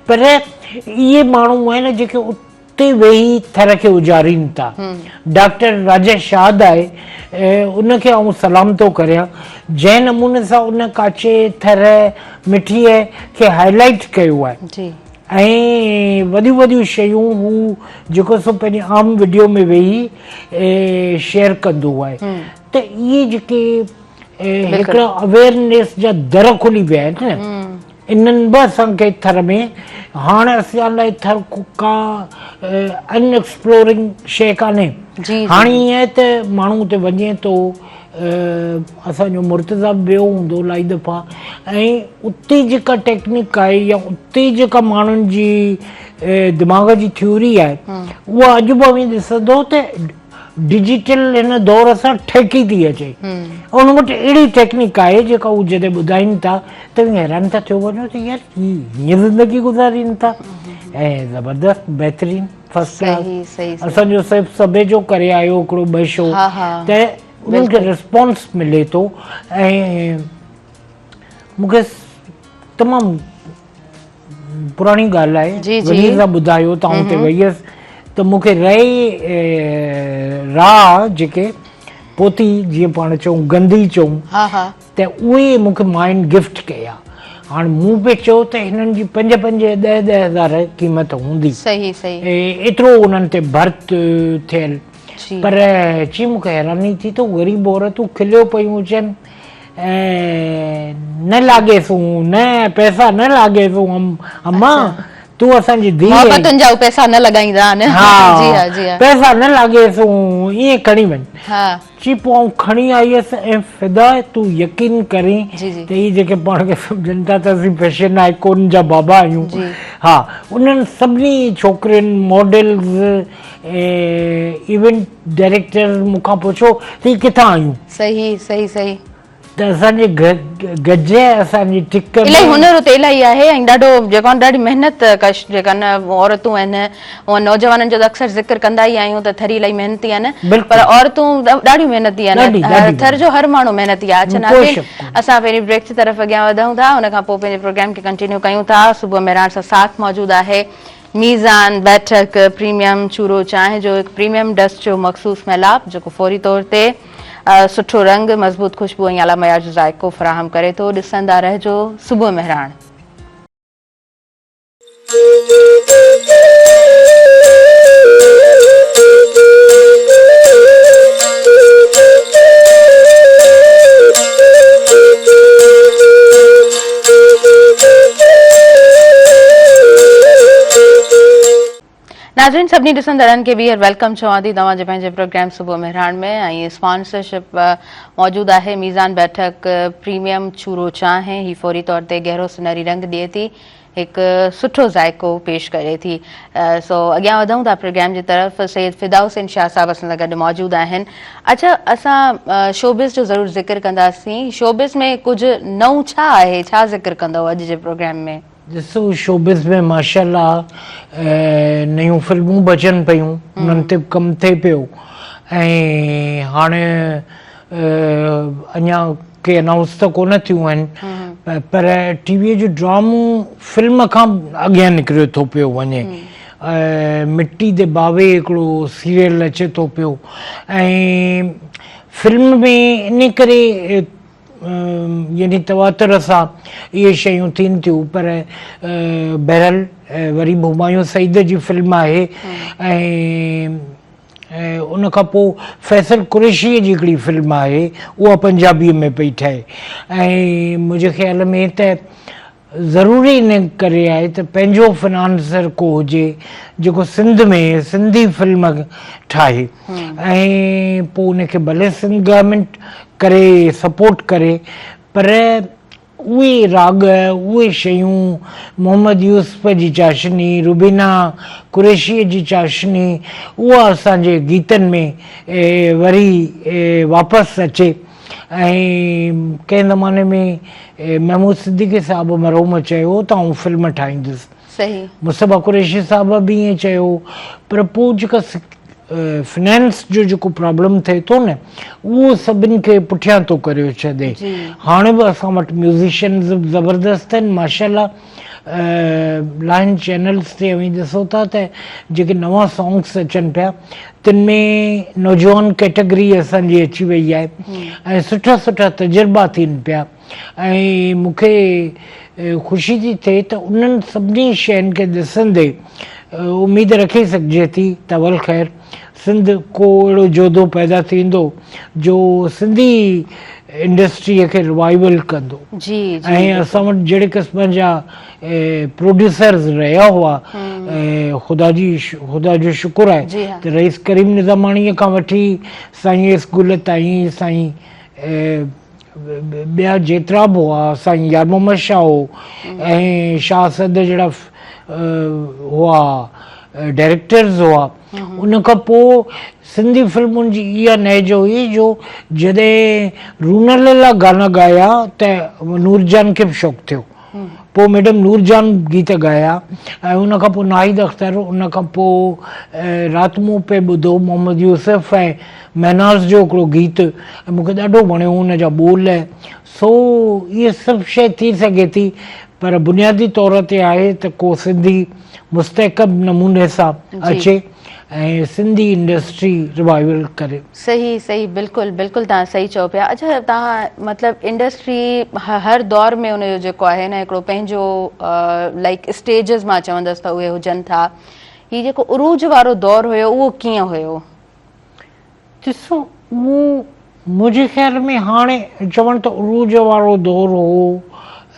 پر اهي ماڻهو آهن جيڪي اتي ويهي ٿر کي اجارين ٿا. ڊاڪٽر راجا شاد آهي ان کي آئون سلام ٿو ڪريان جنهن نموني سان ان ڪاڇي ٿر مٺيء کي هائي لائيٽ ڪيو آهي ۽ وڏيون وڏيون شيون هو جيڪو سو پنهنجي عام وڊيو ۾ ويهي شيئر ڪندو آهي ته اهي جيڪي هڪڙا اويئرنيس جا در کلي ويا آهن نه انهن به اسان کي ٿر ۾ هاڻ اسان لاء ٿر ڪا ان ايڪسپلورنگ شيء ڪانهي هاڻي ائين آهي ته ماڻهو اتي وڃي ٿو اسان جو مرتضيٰ به ويو هوندو الاهي دفعا ۽ اتي جيڪا ٽيڪنڪ آهي يا اتي جيڪا ماڻهن جي دماغ جي ٿيوري آهي اها اڄ به اوهين ڏسندو ته ڊجيٽل هن دور سان ٺهڪي ٿي اچي. ان وٽ اهڙي ٽيڪنڪ آهي جيڪا هو جڏهن ٻڌائين ٿا ته اوهين حيران ٿا ٿيو وڃو ته يار هي هيئن زندگي گذارين ٿا ۽ زبردست بهترين فرسٽ ڪلاس اسان جو سيف سبي جو ڪري آيو هڪڙو ٻه شو ته انهن کي رسپانس ملي ٿو ۽ مون کي تمام پراڻي ڳالهه آهي جي جي وليد صاحب ٻڌايو ته آئون اتي وئي هيس ته مون کي رهي راهه جيڪي پوتي جيئن پاڻ چئون گندي چئون ها ها ته اهي مون کي ماين گفٽ ڪيا هاڻ مون پئي چيو ته هنن جي پنج پنج ڏهه ڏهه هزار قيمت هوندي صحيح صحيح ايترو انهن تي ڀرت ٿيل جي پر چي مون کي حيراني ٿي ته غريب عورتون کليو پيون اچن نه لاڳيسون نه پئسا نه لاڳيسون اما تون اسان جي ڌيء آهين. محبتن جا پئسا نه لڳائيندا آهن. ها جي ها جي ها. پئسا نه لاڳيسون ائين کڻي وڃ. ها. چي پوء آئون کڻي آئي هيس ۽ فدا تون يقين ڪرين ته هي جيڪي پاڻ کي سمجهن ٿا ته اسين فيشن آئيڪون جا بابا آهيون ها انهن سڀني ڇوڪرين ماڊلز ايونٽ ڊائريڪٽر مون کان پڇيو ته هي ڪٿان آيون؟ صحيح صحيح صحيح. ته اسان جي گج اسان جي ٽڪ ۾. الاهي هنر اتي الاهي آهي ۽ ڏاڍو جيڪو آهي ڏاڍي محنت ڪش جيڪا آهن عورتون آهن هونئن نوجوانن جو ته اڪثر ذڪر ڪندا ئي آهيون ته ٿري الاهي محنتي آهن پر عورتون ڏاڍيون محنتي آهن ٿر جو هر ماڻهو محنتي آهي اڇا ناظرين اسان پهرين بريڪ جي طرف اڳيان وڌون ٿا ان کان پوء پنهنجي پروگرام کي ڪنٽينيو ڪيون ٿا صبح مهراڻ سان ساٿ موجود آهي ميزان بيٺڪ پريميم چورو چانهه جو هڪ پريميم ڊسٽ جو مخصوص ميلاپ جيڪو فوري طور تي سٺو رنگ، مضبوط خوشبو ۽ اعليٰ معيار جو ذائقو فراهم ڪري ٿو. ڏسندا رهجو صبح مهراڻ. ناظرين سڀني ڏسندڙن کي ٻيهر welcome چوان ٿي توهان جي پنهنجي پروگرام صبح مهراڻ ۾ ۽ اسپانسرشپ موجود آهي ميزان بيٺڪ پريميم چورو چانهه هي فوري طور تي گهرو سنهري رنگ ڏئي ٿي هڪ سٺو ذائقو پيش ڪري ٿي سو اڳيان وڌون ٿا پروگرام جي طرف سيد فدا حسين شاهه صاحب اسان سان گڏ موجود آهن اڇا اسان شوبز جو ضرور ذڪر ڪنداسين شوبز ۾ ڪجهه نئون ڇا آهي ڇا ذڪر ڪندو اڄ جي پروگرام ۾؟ ڏسو شوبز ۾ ماشاء الله نيون فلمون به اچن پيون انهن تي به ڪم ٿئي پيو ۽ هاڻي اڃا ڪي انائونس ته ڪونه ٿيون آهن پر ٽي وي جو ڊرامو فلم کان اڳيان نڪريو ٿو پيو وڃي مٽي the باوي هڪڙو سيريل اچي ٿو پيو ۽ فلم ۾ ان ڪري يعني تواتر سان اهي شيون ٿين ٿيون پر بهرحال وري به همايون سعيد جي فلم آهي ۽ ان کان پوء فيصل قريشيء جي هڪڙي فلم آهي اها پنجابيء ۾ پئي ٺهي ۽ منهنجي خيال ۾ ته ضروري ان ڪري آهي ته پنهنجو فنانسر ڪو هجي جيڪو سنڌ ۾ سنڌي فلم ٺاهي ۽ پوء ان کي ڀلي سنڌ گورنمينٽ ڪري سپورٽ ڪري پر اهي راڳ، اهي شيون، محمد يوسف جي چاشني، روبينا قريشيء جي چاشني، اها اسان جي گيتن ۾ وري واپس اچي ۽ ڪنهن زماني ۾ محمود صديقي صاحب مرحوم چيو هو ته آئون فلم ٺاهيندس. مصطفيٰ قريشي صاحب به ائين چيو هو پر پوء جيڪا فنانس جو جيڪو پرابلم ٿئي ٿو نه اهو سڀن کي پٺيان ٿو ڪريو ڇڏي. هاڻي به اسان وٽ ميوزيشنز به زبردست آهن ماشاء الله لائن چينلز تي اوهين ڏسو ٿا ته جيڪي نوان سانگس اچن پيا تن ۾ نوجوان ڪيٽيگري اسان جي اچي وئي آهي ۽ سٺا سٺا تجربا ٿين پيا. ۽ مون کي خوشي ٿي ٿئي ته انهن سڀني شين کي ڏسندي اميد رکي سگهجي ٿي ته والخير سنڌ ڪو اهڙو جوڌو پيدا ٿيندو جو سنڌي انڊسٽريء کي ريوائيول ڪندو ۽ اسان وٽ جهڙي قسم جا پروڊيوسرز رهيا هئا خدا جي خدا جو شڪر آهي ته رئيس ڪريم نظاماڻيء کان وٺي سائين ايس گل تائين سائين ٻيا جيترا به هئا سائين يار محمد شاهه هو ۽ شاهه اسد جهڙا هئا ڊائريڪٽرز هئا ان کان پوء سنڌي فلمن جي اها نهج هئي جو جڏهن رونا ليلا گانا ڳايا ته نورجهان کي به شوق ٿيو پوء ميڊم نورجهان گيت ڳايا ۽ ان کان پوء ناهيد اختر ان کان پوء رات مون پئي ٻڌو محمد يوسف ۽ مهناز جو هڪڙو گيت ۽ مون کي ڏاڍو وڻيو ان جا ٻول سو اهي سڀ شيء ٿي سگهي ٿي پر بنيادي طور تي آهي ته ڪو سنڌي مستحڪم نموني سان اچي ۽ سنڌي انڊسٽري ريوائيول ڪري. صحيح صحيح بلڪل بلڪل توهان صحيح چئو پيا اڇا توهان مطلب انڊسٽري هر دور ۾ ان جو جيڪو آهي نه هڪڙو پنهنجو لائڪ اسٽيجز مان چوندس ته اهي هجن ٿا هي جيڪو عروج وارو دور هيو اهو ڪيئن هيو؟ ڏسو اهو منهنجي خيال ۾ هاڻي چوڻ ته عروج وارو دور هو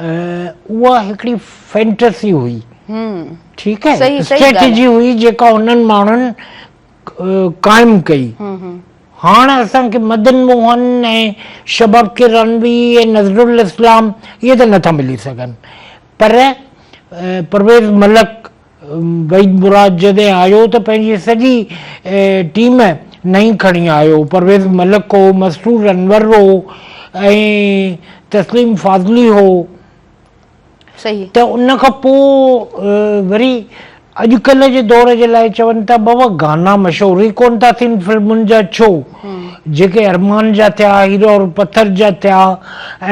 اها هڪڙي فينٽسي هئي ٺيڪ آهي اسٽريٽجي هئي جيڪا انهن ماڻهن قائم ڪئي هاڻ اسان کي مدن موهن ۽ شباب ڪي رنوي ۽ نذر الاسلام اهي ته نٿا ملي سگهن پر پرويز ملڪ وحيد مراد جڏهن آيو ته پنهنجي سڄي ٽيم نئين کڻي آيو. پرويز ملڪ هو، مسرور انور هو ۽ تسليم فاضلي هو ته ان کان پوء وري اڄڪلهه جي دور جي لاء چون ٿا بابا گانا مشهور ئي ڪونه ٿا ٿين فلمن جا ڇو؟ جيڪي ارمان جا ٿيا، هيرا اور پٿر جا ٿيا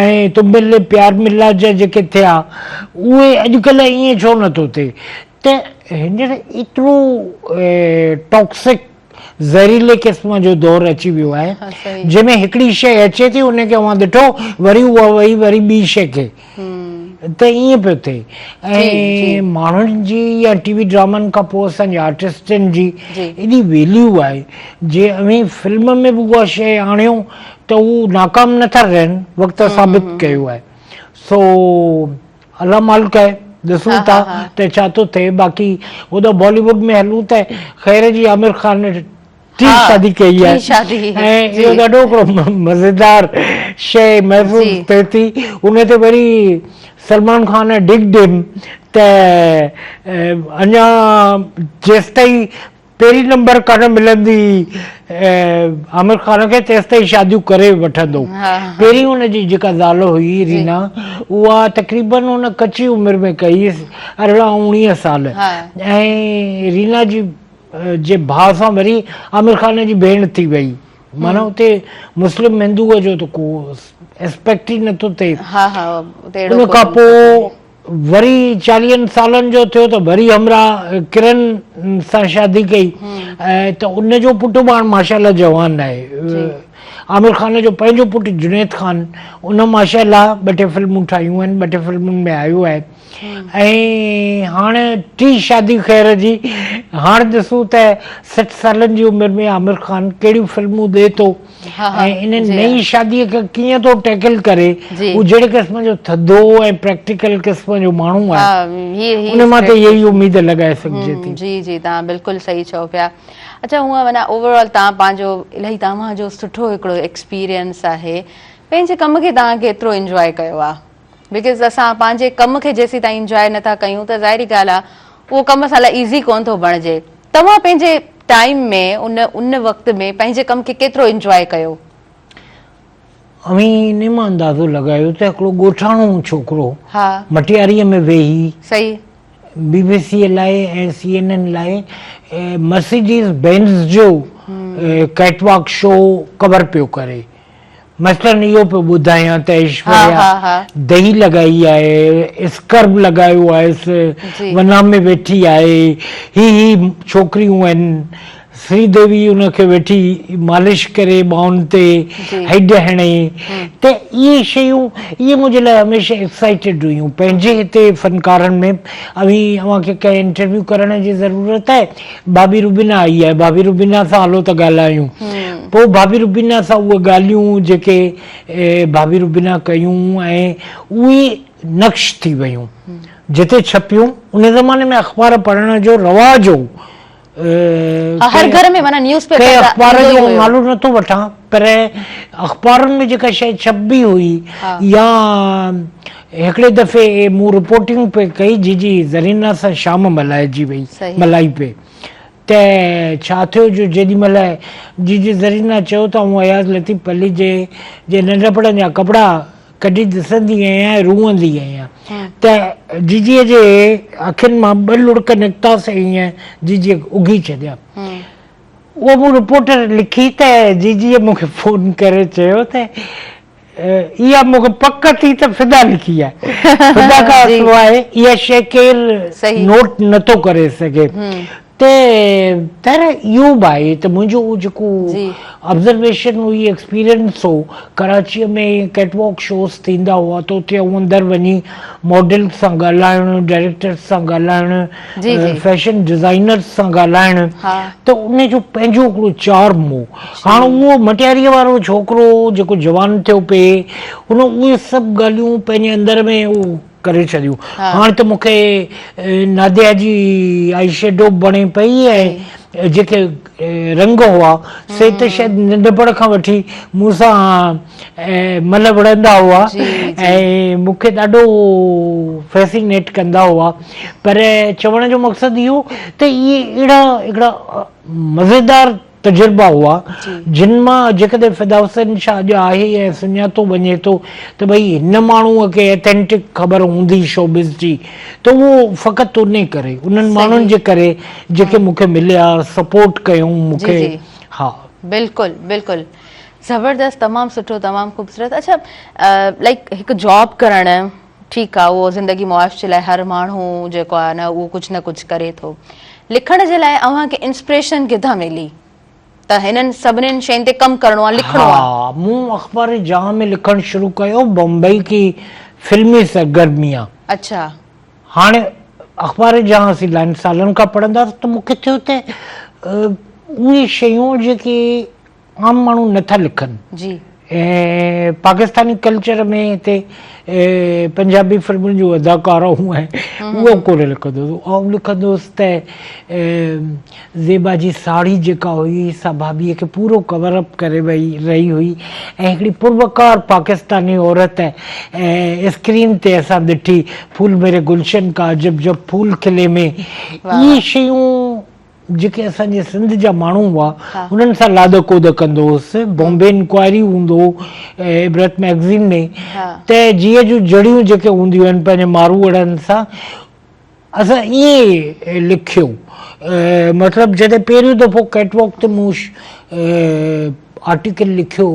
۽ تم ملي پيار ملا جا جيڪي ٿيا اهي اڄڪلهه ائين ڇو نٿو ٿئي ته هينئر ايترو ٽاڪسڪ زهريلي قسم جو دور اچي ويو آهي جنهن ۾ هڪڙي شيء اچي ٿي ان کي اوهان ڏٺو وري اها وئي وري ٻي شيء کي ته ائين پيو ٿئي ۽ ماڻهن جي يا ٽي وي ڊرامن کان پوء اسان جي آرٽسٽن جي ايڏي ويليو آهي جي اوهين فلم ۾ به اها شيء آڻيو ته هو ناڪام نٿا رهن وقت ثابت ڪيو آهي سو الله مالڪ آهي. ڏسون ٿا ته ڇا ٿو ٿئي باقي هوڏانهن بالي ووڊ ۾ هلون ته خير جي عامر خان ٽين شادي ڪئي آهي ۽ اهو ڏاڍو هڪڙو مزيدار شيء محسوس ٿئي ٿي. ان تي وري سلمان خان ڊگ ڊيم ته اڃا جيستائين پهرين نمبر ڪانه ملندي عامر خان کي تيستائين شاديون ڪري وٺندو. پهرين هن جي جيڪا زال هئي رينا اها تقريبن هن ڪچي عمر ۾ ڪئي 18 19 سال ۽ رينا جي جي ڀاء سان وري عامر خان جي ڀيڻ ٿي وئي معنيٰ اتي مسلم هندوء جو ته ڪو اسپيڪٽ ئي نٿو ٿئي. ان کان پوء وري چاليهن سالن جو ٿيو ته وري همراهه ڪرن سان شادي ڪئي ته ان جو پٽ به هاڻ ماشاء الله جوان آهي. عامر خان جو پنهنجو پٽ جنيد خان ان ماشاء الله ٻه ٽي فلمون ٺاهيون آهن، ٻه ٽي فلمن ۾ آيو آهي ۽ هاڻ ٽي شادي خير جي هاڻ ڏسون ته 60 سالن جي عمر ۾ عامر خان ڪهڙيون فلمون ڏئي ٿو. ۽ ان نئين شاديء کي ڪيئن ٿو ٽيڪل ڪري، هو جهڙي قسم جو ٿڌو ۽ پريڪٽيڪل قسم جو ماڻهو آهي، ان مان ته اها ئي اميد لڳائي سگهجي ٿي. جي جي توهان بلڪل صحيح چئو پيا. اڇا هونء معنيٰ اوور آل توهان پنهنجو الاهي توهان جو سٺو هڪڙو ايڪسپيرينس آهي، پنهنجي ڪم کي توهان ڪيترو انجواء ڪيو آهي؟ Because اسان پنهنجي ڪم کي جيسيتائين انجواء نه ٿا ڪيون ته ظاهري ڳالهه آهي اهو ڪم اسان لاء ايزي ڪونه ٿو بڻجي. توهان پنهنجي ٽائيم ۾ ان ان وقت ۾ پنهنجي ڪم کي ڪيترو انجواء ڪيو؟ اوهين انهي مان اندازو لڳايو ته هڪڙو ڳوٺاڻو ڇوڪرو مٽياريء ۾ ويهي صحيح. بي بي سي لاء ۽ سي اين اين لاء مرسيڊيز بينز جو ڪيٽ واڪ شو ڪور پيو ڪري. مثلاً اهو پيو ٻڌايان ته ايشوريا دهي لڳائي آهي، اسڪرب لڳايو آهيس، ونا ۾ ويٺي آهي، هي هي ڇوڪريون آهن، سري ديوي ان کي ويٺي مالش ڪري ٻانهن تي هيڊ هڻي ته اهي شيون اهي منهنجي لاء هميشه ايڪسائيٽيڊ هيون. پنهنجي هتي فنڪارن ۾ اوهين اوهان کي ڪنهن انٽرويو ڪرڻ جي ضرورت آهي ڀاڀي روبينا آئي آهي، ڀاڀي روبينا سان هلو ته ڳالهايون. پوء ڀاڀي روبينا سان اهي ڳالهيون جيڪي ڀاڀي روبينا ڪيون ۽ اهي نقش ٿي ويون. جتي ڇپيون، ان زماني ۾ اخبار پڙهڻ جو رواج هو. هر گهر ۾ معنيٰ نيوز پيپر ڪنهن اخبار جو نالو نٿو وٺان پر اخبارن ۾ جيڪا شيء ڇپبي هئي يا هڪڙي دفعي مون رپورٽنگ پئي ڪئي جي جي زرينا سان شام ملهائجي وئي ملهائي پئي ته ڇا ٿيو جو جيڏي مهل جي جي زرينا چيو ته آئون اياز لطيف پليجي جي ننڍپڻ جا ڪپڙا ڪڍي ڏسندي آهيان ۽ روئندي آهيان ته جيجيء جي اکين مان ٻه لڙڪ نڪتا سي ائين جيجيء اگهي ڇڏيا. اهو مون رپورٽ لکي ته جيجيء مون کي فون ڪري چيو ته اها مون کي پڪ ٿي ته فدا لکي آهي. فدا کان سواء اها شيء ڪير نوٽ نٿو ڪري سگهي. ته تر اهو به آهي ته منهنجو اهو جيڪو آبزرويشن هئي ايڪسپيرينس هو ڪراچيء ۾ ڪيٽ واڪ شوز ٿيندا هئا ته اتي آئون اندر وڃي ماڊلز سان ڳالهائڻ ڊائريڪٽرز سان ڳالهائڻ فيشن ڊزائنرز سان ڳالهائڻ ته ان جو پنهنجو هڪڙو چارم هو هاڻ اهو مٽياريء وارو ڇوڪرو جيڪو جوان ٿيو پئي هن اهي سڀ ڳالهيون پنهنجي اندر ۾ اهو ڪري ڇڏيون. هاڻ ته مون کي ناديا جي آئي شيڊو به وڻي پئي ۽ جيڪي رنگ هئا سي ته شايد ننڍپڻ کان وٺي مون سان ملهه وڙهندا هئا ۽ مون کي ڏاڍو فيسينيٽ ڪندا هئا پر چوڻ جو مقصد اهو ته اهي اهڙا هڪڙا مزيدار تجربا هئا جن مان جيڪڏهن فدا حسين شاهه اڄ آهي ۽ سڃاتو وڃي ٿو ته ڀئي هن ماڻهوء کي اٿينٽڪ خبر هوندي شوبز جي ته اهو فقط انهي ڪري انهن ماڻهن جي ڪري جيڪي مون کي مليا سپورٽ ڪيائون مون کي ها. بلڪل بلڪل زبردست تمام سٺو تمام خوبصورت اڇا لائيڪ هڪ جاب ڪرڻ ٺيڪ آ اهو زندگي معاش جي لاء هر ماڻهو جيڪو آ نه اهو ڪجهه نه ڪجهه ڪري ٿو لکڻ جي لاء اوهان کي انسپريشن ڪٿان ملي ته هنن سڀنين شين تي ڪم ڪرڻو آ لکڻو آ. ها مون اخبار جهان ۾ لکڻ شروع ڪيو بمبئي ڪي فلمي سرگرميان. اڇا. هاڻي اخبار جهان اسين لائن سالن کان پڙهندا ته مون کي ٿيو ته اهي شيون جيڪي عام ماڻهو نه ٿا لکن. جي. ۽ پاڪستاني ڪلچر ۾ هتي پنجابي فلمن جون اداڪارائون آهن اهو ڪونه لکندو هوس. آئون لکندو هوس ته زيبا جي ساڙهي جيڪا هئي سا ڀاڀيء کي پورو ڪور اپ ڪري وئي رهي هئي ۽ هڪڙي پروقار پاڪستاني عورت اسڪرين تي اسان ڏٺي ڦول ميري گلشن ڪا عجب جب ڦول کلي ۾ اهي شيون جيڪي اسان جي سنڌ جا ماڻهو هئا انهن سان لاڏ ڪوڏ ڪندو هوس. بامبي انڪوائري هوندو هو عبرت مئگزين ۾ ته جيء جون جڙيون جيڪي هونديون آهن پنهنجي ماروئڙن سان اسان ائين لکيو. مطلب جڏهن پهريون دفعو ڪيٽ واڪ تي مون آرٽيڪل لکيو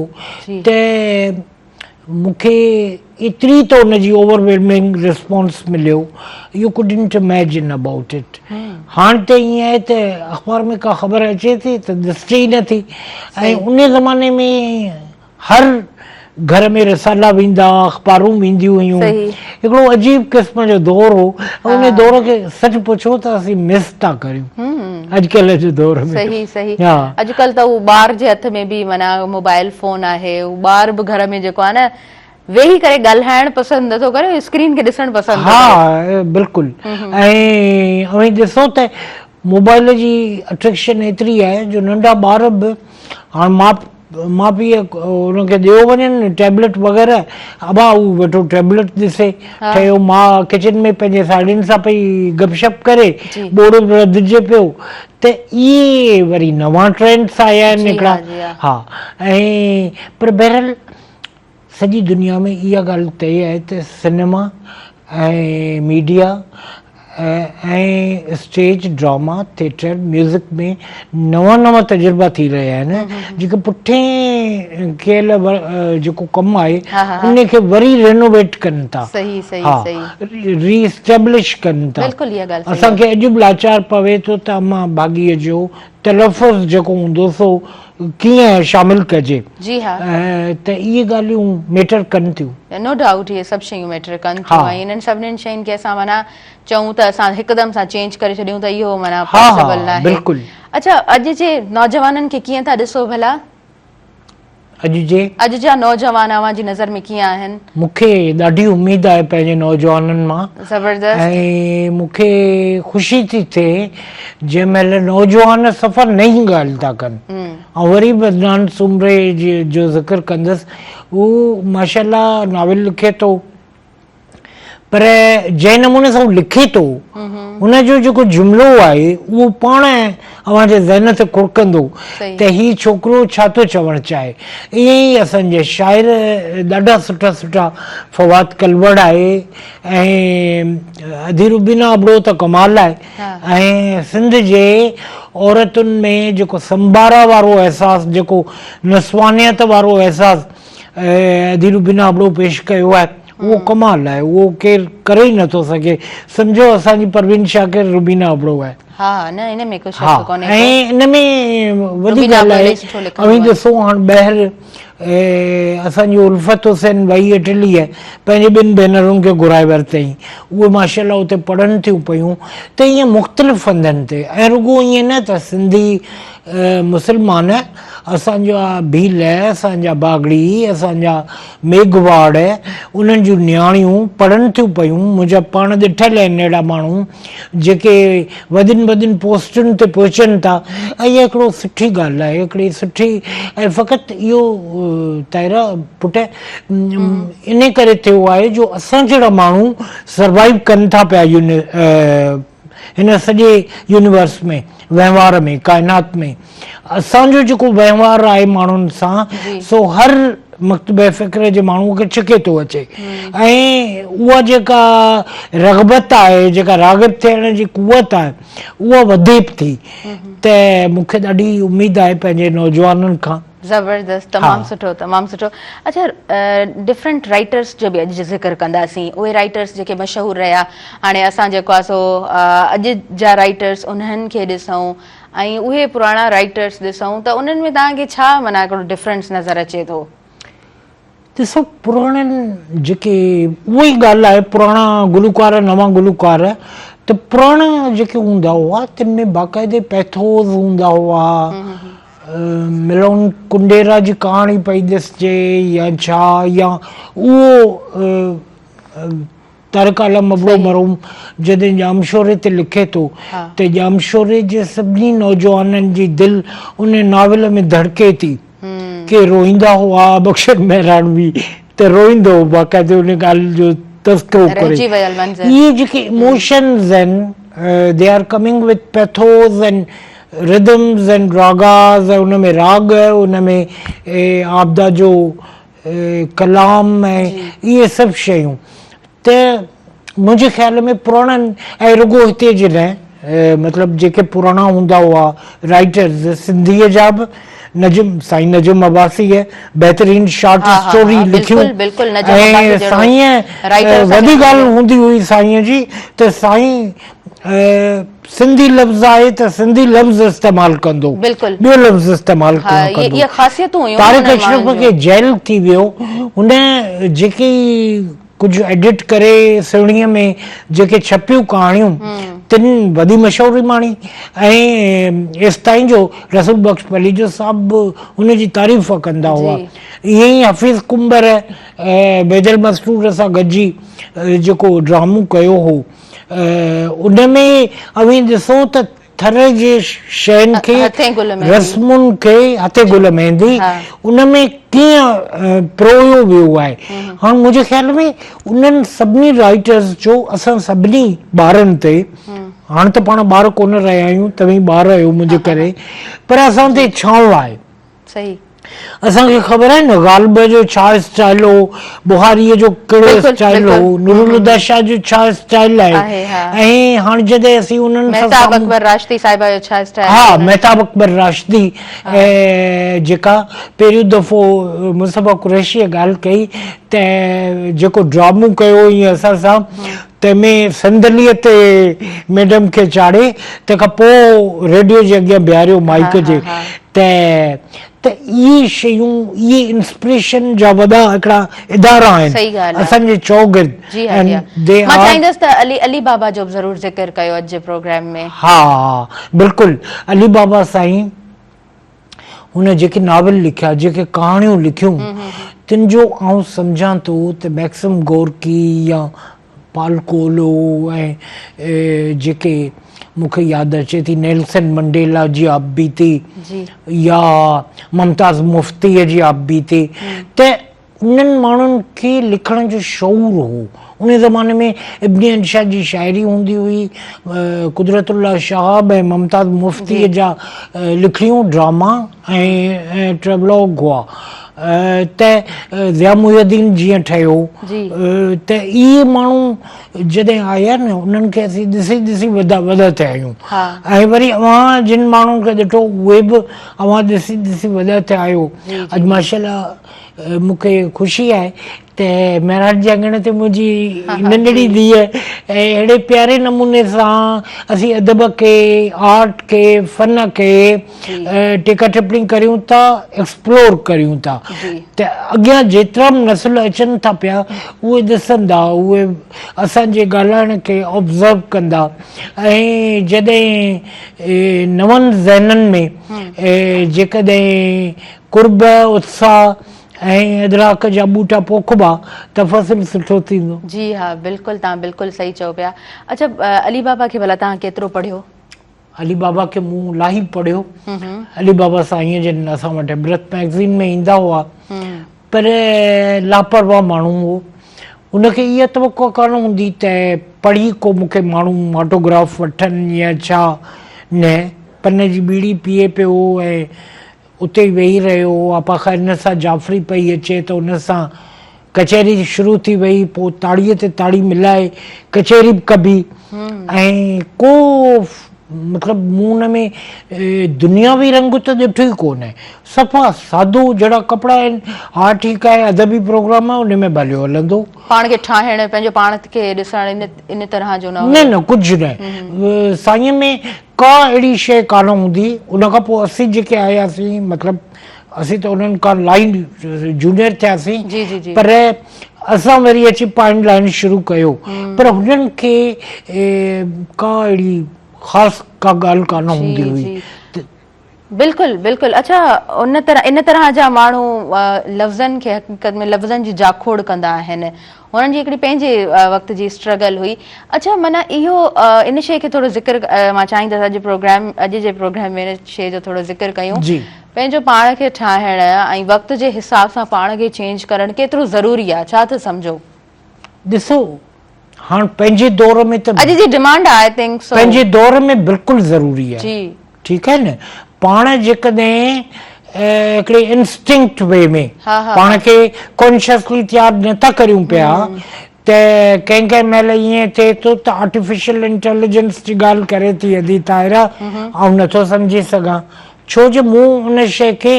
ته مون کي ايتري ته ان جي اوور ويلمنگ رسپانس مليو you couldn't imagine about it. هاڻ ته ائين آهي ته اخبار ۾ ڪا خبر اچي ٿي ته ڏسجي ئي نٿي ۽ ان زماني ۾ هر گهر ۾ رسالا ويندا اخبارون وينديون هيون هڪڙو عجيب قسم جو دور هو ۽ ان دور کي سچ پڇو ته اسين مس ٿا ڪريون اڄڪلهه جي دور ۾. صحيح صحيح اڄڪلهه ته هو ٻار جي هٿ ۾ به معنيٰ موبائل فون آهي هو ٻار به گهر ۾ جيڪو آهي نه ويهي ڪري ڳالهائڻ پسند نٿو ڪري اسڪرين کي ڏسڻ پسند ٿو ڪري. ها بلڪل ۽ اوهين ڏسو ته موبائل جي اٽريڪشن ايتري آهي جو ننڍا ٻار به هاڻ ماء ماء پيء انهن کي ڏيو وڃن ٽيبليٽ وغيره ابا هو ويٺو ٽيبليٽ ڏسي ٺهيو ماء ڪچن ۾ پنهنجي ساهيڙين سان پئي گپ شپ ڪري ٻوڙ به رڌجي پيو ته اهي وري نوان ٽرينڊس آيا آهن هڪڙا ها ۽ پر بهرحال سڄي دنيا ۾ اها ڳالهه طئي آهي ته cinema ۽ media ۽ stage drama, theatre, music ۾ نوان نوان تجربا ٿي رهيا آهن جيڪي پٺين ڪيل جيڪو ڪم آهي ان کي وري رينوويٽ ڪن ٿا ها ري اسٽيبلش ڪن ٿا اسان کي اڄ به لاچار پوي ٿو ته امان ڀاڳيء جو تلفظ جيڪو هوندو سو ڪيئن شامل ڪجي جي ها ته اهي ڳالهيون ميٽر ڪن ٿيون. نو ڊائوٽ اهي سڀ شيون ميٽر ڪن ٿيون ۽ انهن سڀني شين کي اسان معنيٰ چئون ته اسان هڪدم سان چينج ڪري ڇڏيون ته اهو معنيٰ پاسيبل ناهي. بلڪل. اڇا اڄ جي نوجوانن کي ڪيئن ٿا ڏسو ڀلا؟ اڄ جي؟ اڄ جا نوجوان اوهان جي نظر ۾ ڪيئن آهن؟ مون کي ڏاڍي اميد آهي پنهنجي نوجوانن مان. زبردست. ۽ مون کي خوشي ٿي ٿئي جنهن مهل نوجوان صفا نئين ڳالهه ٿا ڪن. آئون وري به عدنان سومري جو ذڪر ڪندس هو ماشاء الله ناول لکي ٿو. پر جنهن نموني سان هو لکي ٿو ان جو جيڪو جملو آهي اهو پاڻ اوهان جي ذهن تي کڙڪندو ته هي ڇوڪرو ڇا ٿو چوڻ چاهي. ائين ئي اسان جا شاعر ڏاڍا سٺا سٺا فواد ڪلوڙ آهي ۽ ادي روبينا ابڙو ته ڪمال آهي ۽ سنڌ جي عورتن ۾ جيڪو سمبارا وارو احساس جيڪو نسوانيت وارو احساس ادي روبينا ابڙو پيش ڪيو آهي اهو ڪمال آهي اهو ڪير ڪري ئي نٿو سگهي سمجهو اسان جي پروين شاڪر روبينا ابڙو آهي. ها نه ان ۾ ڪو شڪ ڪونهي ڪو. ۽ ان ۾ وڏي ڳالهه آهي اوهين ڏسو هاڻ ٻاهر اسان جي الفت حسين وئي اٽليء پنهنجي ٻن ڀينرن کي گهرائي ورتائين اهي ماشاء الله اتي پڙهن ٿيون پيون ته ائين مختلف هنڌن تي ۽ رڳو ائين نه ته سنڌي مسلمان اسان جا ڀيل، اسان جا باگڙي، اسان جا ميگهواڙ، انهن جون نياڻيون پڙهن ٿيون پيون، منهنجا پاڻ ڏٺل آهن اهڙا ماڻهو جيڪي وڏين وڏين پوسٽن تي پهچن ٿا ۽ اها هڪڙو سٺي ڳالهه آهي، هڪڙي سٺي ۽ فقط اهو طاهره پٽ انهي ڪري ٿيو آهي جو اسان جهڙا ماڻهو سروائيو ڪن ٿا پيا هن سڄي يونيورس ۾، وهنوار ۾، ڪائنات ۾. اسان جو جيڪو وهنوار آهي ماڻهن سان سو هر مڪتبه فڪر جي ماڻهوء کي ڇڪي ٿو اچي ۽ اها جيڪا رغبت آهي جيڪا راغب ٿيڻ جي قوت آهي اها وڌي به ٿي ته مون کي ڏاڍي اميد آهي پنهنجي نوجوانن کان. زبردست تمام سٺو تمام سٺو اڇا ڊفرنٽ رائٽرس جو به اڄ ذڪر ڪنداسين اهي رائٽرس جيڪي مشهور رهيا هاڻي اسان جيڪو آهي سو اڄ جا رائٽرس انهن کي ڏسون ۽ اهي پراڻا رائٽرس ڏسون ته انهن ۾ توهان کي ڇا معنيٰ هڪڙو ڊفرنس نظر اچي ٿو؟ ڏسو پراڻن جيڪي اها ئي ڳالهه آهي پراڻا گلوڪار نوان گلوڪار ته پراڻا جيڪي هوندا هئا تن ۾ باقاعدي پيٿوز هوندا هئا. ملون ڪنڊيرا جي ڪهاڻي پئي ڏسجي يا ڇا يا اهو طارق عالم ابڙو مرحوم جڏهن ڄامشوري تي لکي ٿو ته ڄامشوري جي سڀني نوجوانن جي دل ان ناول ۾ ڌڙڪي ٿي. ڪي روئيندا هئا، بخشڻ مهراڻوي ته روئيندو هو باقاعدي ان ڳالهه جو تذڪرو ڪري. اهي جيڪي ايموشنز آهن they are coming with pathos and rhythms and ragas ۽ ان ۾ راڳ ان ۾ عابده جو ڪلام ۽ اهي سڀ شيون ته منهنجي خيال ۾ پراڻن ۽ رڳو هتي جي نه مطلب جيڪي پراڻا هوندا هئا رائيٽرز سنڌيء جا به نجم سائين نجم عباسيء بهترين شارٽ اسٽوري لکيون ۽ سائينء وڏي ڳالهه هوندي هئي سائينء جي ته سائين سنڌي لفظ آهي ته سنڌي لفظ استعمال ڪندو ٻيو لفظ استعمال ڪونه ڪندو. طارق اشرف کي جيل ٿي ويو هن جيڪي ڪجهه ايڊٽ ڪري سهڻيء ۾ جيڪي ڇپيون ڪهاڻيون تن وڏي مشهوري ماڻي ۽ ايستائين جو رسول بخش پليجو صاحب به ان جي تعريف ڪندا هئا. ائين ئي حفيظ ڪنڀر بيدل مسرور سان گڏجي جيڪو ڊرامو ڪيو هو ان ۾ اوهين ڏسو ته ٿر جي شين کي، رسمن کي هٿين گل ميندي ان ۾ ڪيئن پرويو ويو آهي. هاڻ منهنجي خيال ۾ انهن سڀني رائيٽرز جو اسان سڀني ٻارن تي، هاڻ ته پاڻ ٻار ڪونه رهيا آهيون، توهين ٻار آهيو منهنجي ڪري، پر اسان تي ڇانو آهي. صحيح. اسان کي خبر آهي نه غالب جو ڇا اسٽائل هو، بخاريء جو ڪهڙو اسٽائل هو، نورالهديٰ شاهه جو ڇا اسٽائل آهي ۽ هاڻ جڏهن اسين انهن سان مهتاب اڪبر راشدي صاحبه جو ڇا اسٽائل ها مهتاب اڪبر راشدي جيڪا پهريون دفعو مصطفيٰ قريشيء ڳالهه ڪئي ته جيڪو ڊرامو ڪيو هئين اسان سان تنهن ۾ صندليء تي ميڊم کي چاڙهي تنهن کان پوء ريڊيو جي اڳيان بيهاريو مائيڪ جي ته ته اهي شيون اهي انسپريشن جا وڏا هڪڙا ادارا آهن اسان جي چوگرد جي ها جي ها مان چاهيندس ته علي علي بابا جو به ضرور ذڪر ڪيو اڄ جي پروگرام ۾. ها ها بلڪل علي بابا سائين هن جيڪي ناول لکيا، جيڪي ڪهاڻيون لکيون، تن جو آئون سمجهان ٿو ته ميڪسم گورڪي يا پال ڪولو ۽ جيڪي مون کي ياد اچي ٿي نيلسن منڊيلا جي آپ بيتي يا ممتاز مفتيء جي آپ بيتي ته انهن ماڻهن کي لکڻ جو شعور هو. ان زماني ۾ ابن انشا جي شاعري هوندي هئي، قدرت الله شهاب ۽ ممتاز مفتيء جا لکڻيون، ڊراما ۽ ٽريولاگ هئا ته ضياء محي الدين جيئن ٺهيو ته اهي ماڻهو جڏهن آيا نه انهن کي اسين ڏسي ڏسي وڏا وڏا ٿيا آهيون ۽ وري اوهان جن ماڻهن کي ڏٺو اهي به اوهان ڏسي ڏسي وڏا ٿيا آهيو. اڄ ماشاء الله مون کي خوشي آهي ته مهراڻ جي اڱڻ تي منهنجي ننڍڙي ڌيء اهڙي پياري نموني سان اسين ادب کي، آرٽ کي، فن کي ٽيڪا ٽپڻي ڪريون ٿا، ايڪسپلور ڪريون ٿا ته اڳيان جيترا به نسل اچن ٿا پيا اهي ڏسندا، اهي اسان جي ڳالهائڻ کي آبزرو ڪندا ۽ جڏهن نون ذهنن ۾ جيڪڏهن قرب، اتساهه ۽ ادراڪ جا ٻوٽا پوکبا ته فصل سٺو ٿيندو. جي ها بلڪل توهان بلڪل صحيح چئو پيا. اڇا علي بابا کي ڀلا توهان ڪيترو پڙهيو؟ علي بابا کي مون الاهي پڙهيو. علي بابا سائين جن اسان وٽ عبرت مئگزين ۾ ايندا هئا پر لاپرواهه ماڻهو هو. ان کي اها توقع ڪانه هوندي ته پڙهي ڪو مون کي ماڻهو آٽوگراف وٺن يا ڇا. نه پن جي ٻيڙي پيئي پيو ۽ اتي ئي ويهي رهيو هو. آپا خير هن سان جعفري پئي اچي ته ان سان ڪچهري شروع ٿي وئي. پوء تاڙيء تي تاڙي ملائي ڪچهري به ڪبي ۽ ڪو مطلب مون ان ۾ دنياوي رنگ ته ڏٺو ئي ڪونه. صفا سادو جهڙا ڪپڙا آهن. ها ٺيڪ آهي ادبي پروگرام آهي ان ۾ به هليو هلندو. پاڻ کي ٺاهڻ پنهنجو پاڻ کي ڏسڻ ان طرح جو نه هيو. نه نه ڪجهه نه. سائينء ۾ ڪا اهڙي شيء ڪانه هوندي. ان کان پوء اسين جيڪي آياسين مطلب اسين ته انهن کان لائين جونيئر ٿياسين پر اسان وري اچي پائڻ لائڻ شروع ڪيو پر هنن کي ڪا اهڙي خاص ڪا ڳالهه ڪانه هوندي هئي. بلڪل بلڪل اڇا ان طرح ان طرح جا ماڻهو لفظن کي حقيقت ۾ لفظن جي جاکوڙ ڪندا آهن هنن جي هڪڙي پنهنجي وقت جي اسٽرگل هئي اڇا معنيٰ اهو ان شيء کي ٿورو ذڪر مان چاهيندس اڄ پروگرام اڄ جي پروگرام ۾ ان شيء جو ٿورو ذڪر ڪيون جي. پنهنجو پاڻ کي ٺاهڻ ۽ وقت جي حساب سان پاڻ کي چينج ڪرڻ ڪيترو ضروري آهي ڇا ٿا سمجهو؟ ڏسو هاڻ پنهنجي دور ۾ ته اڄ جي ڊمانڊ آهي I think so پنهنجي دور ۾ بلڪل ضروري آهي جي ٺيڪ آهي نه پاڻ جيڪڏهن هڪڙي انسٽنڪٽ وي ۾ پاڻ کي ڪانشسلي تيار نه ٿا ڪريون پيا ته ڪنهن ڪنهن مهل ائين ٿئي ٿو ته آرٽيفيشل انٽيليجنس جي ڳالهه ڪري ٿي ادي طاهره آئون نٿو سمجهي سگهان ڇو جو مون ان شيء کي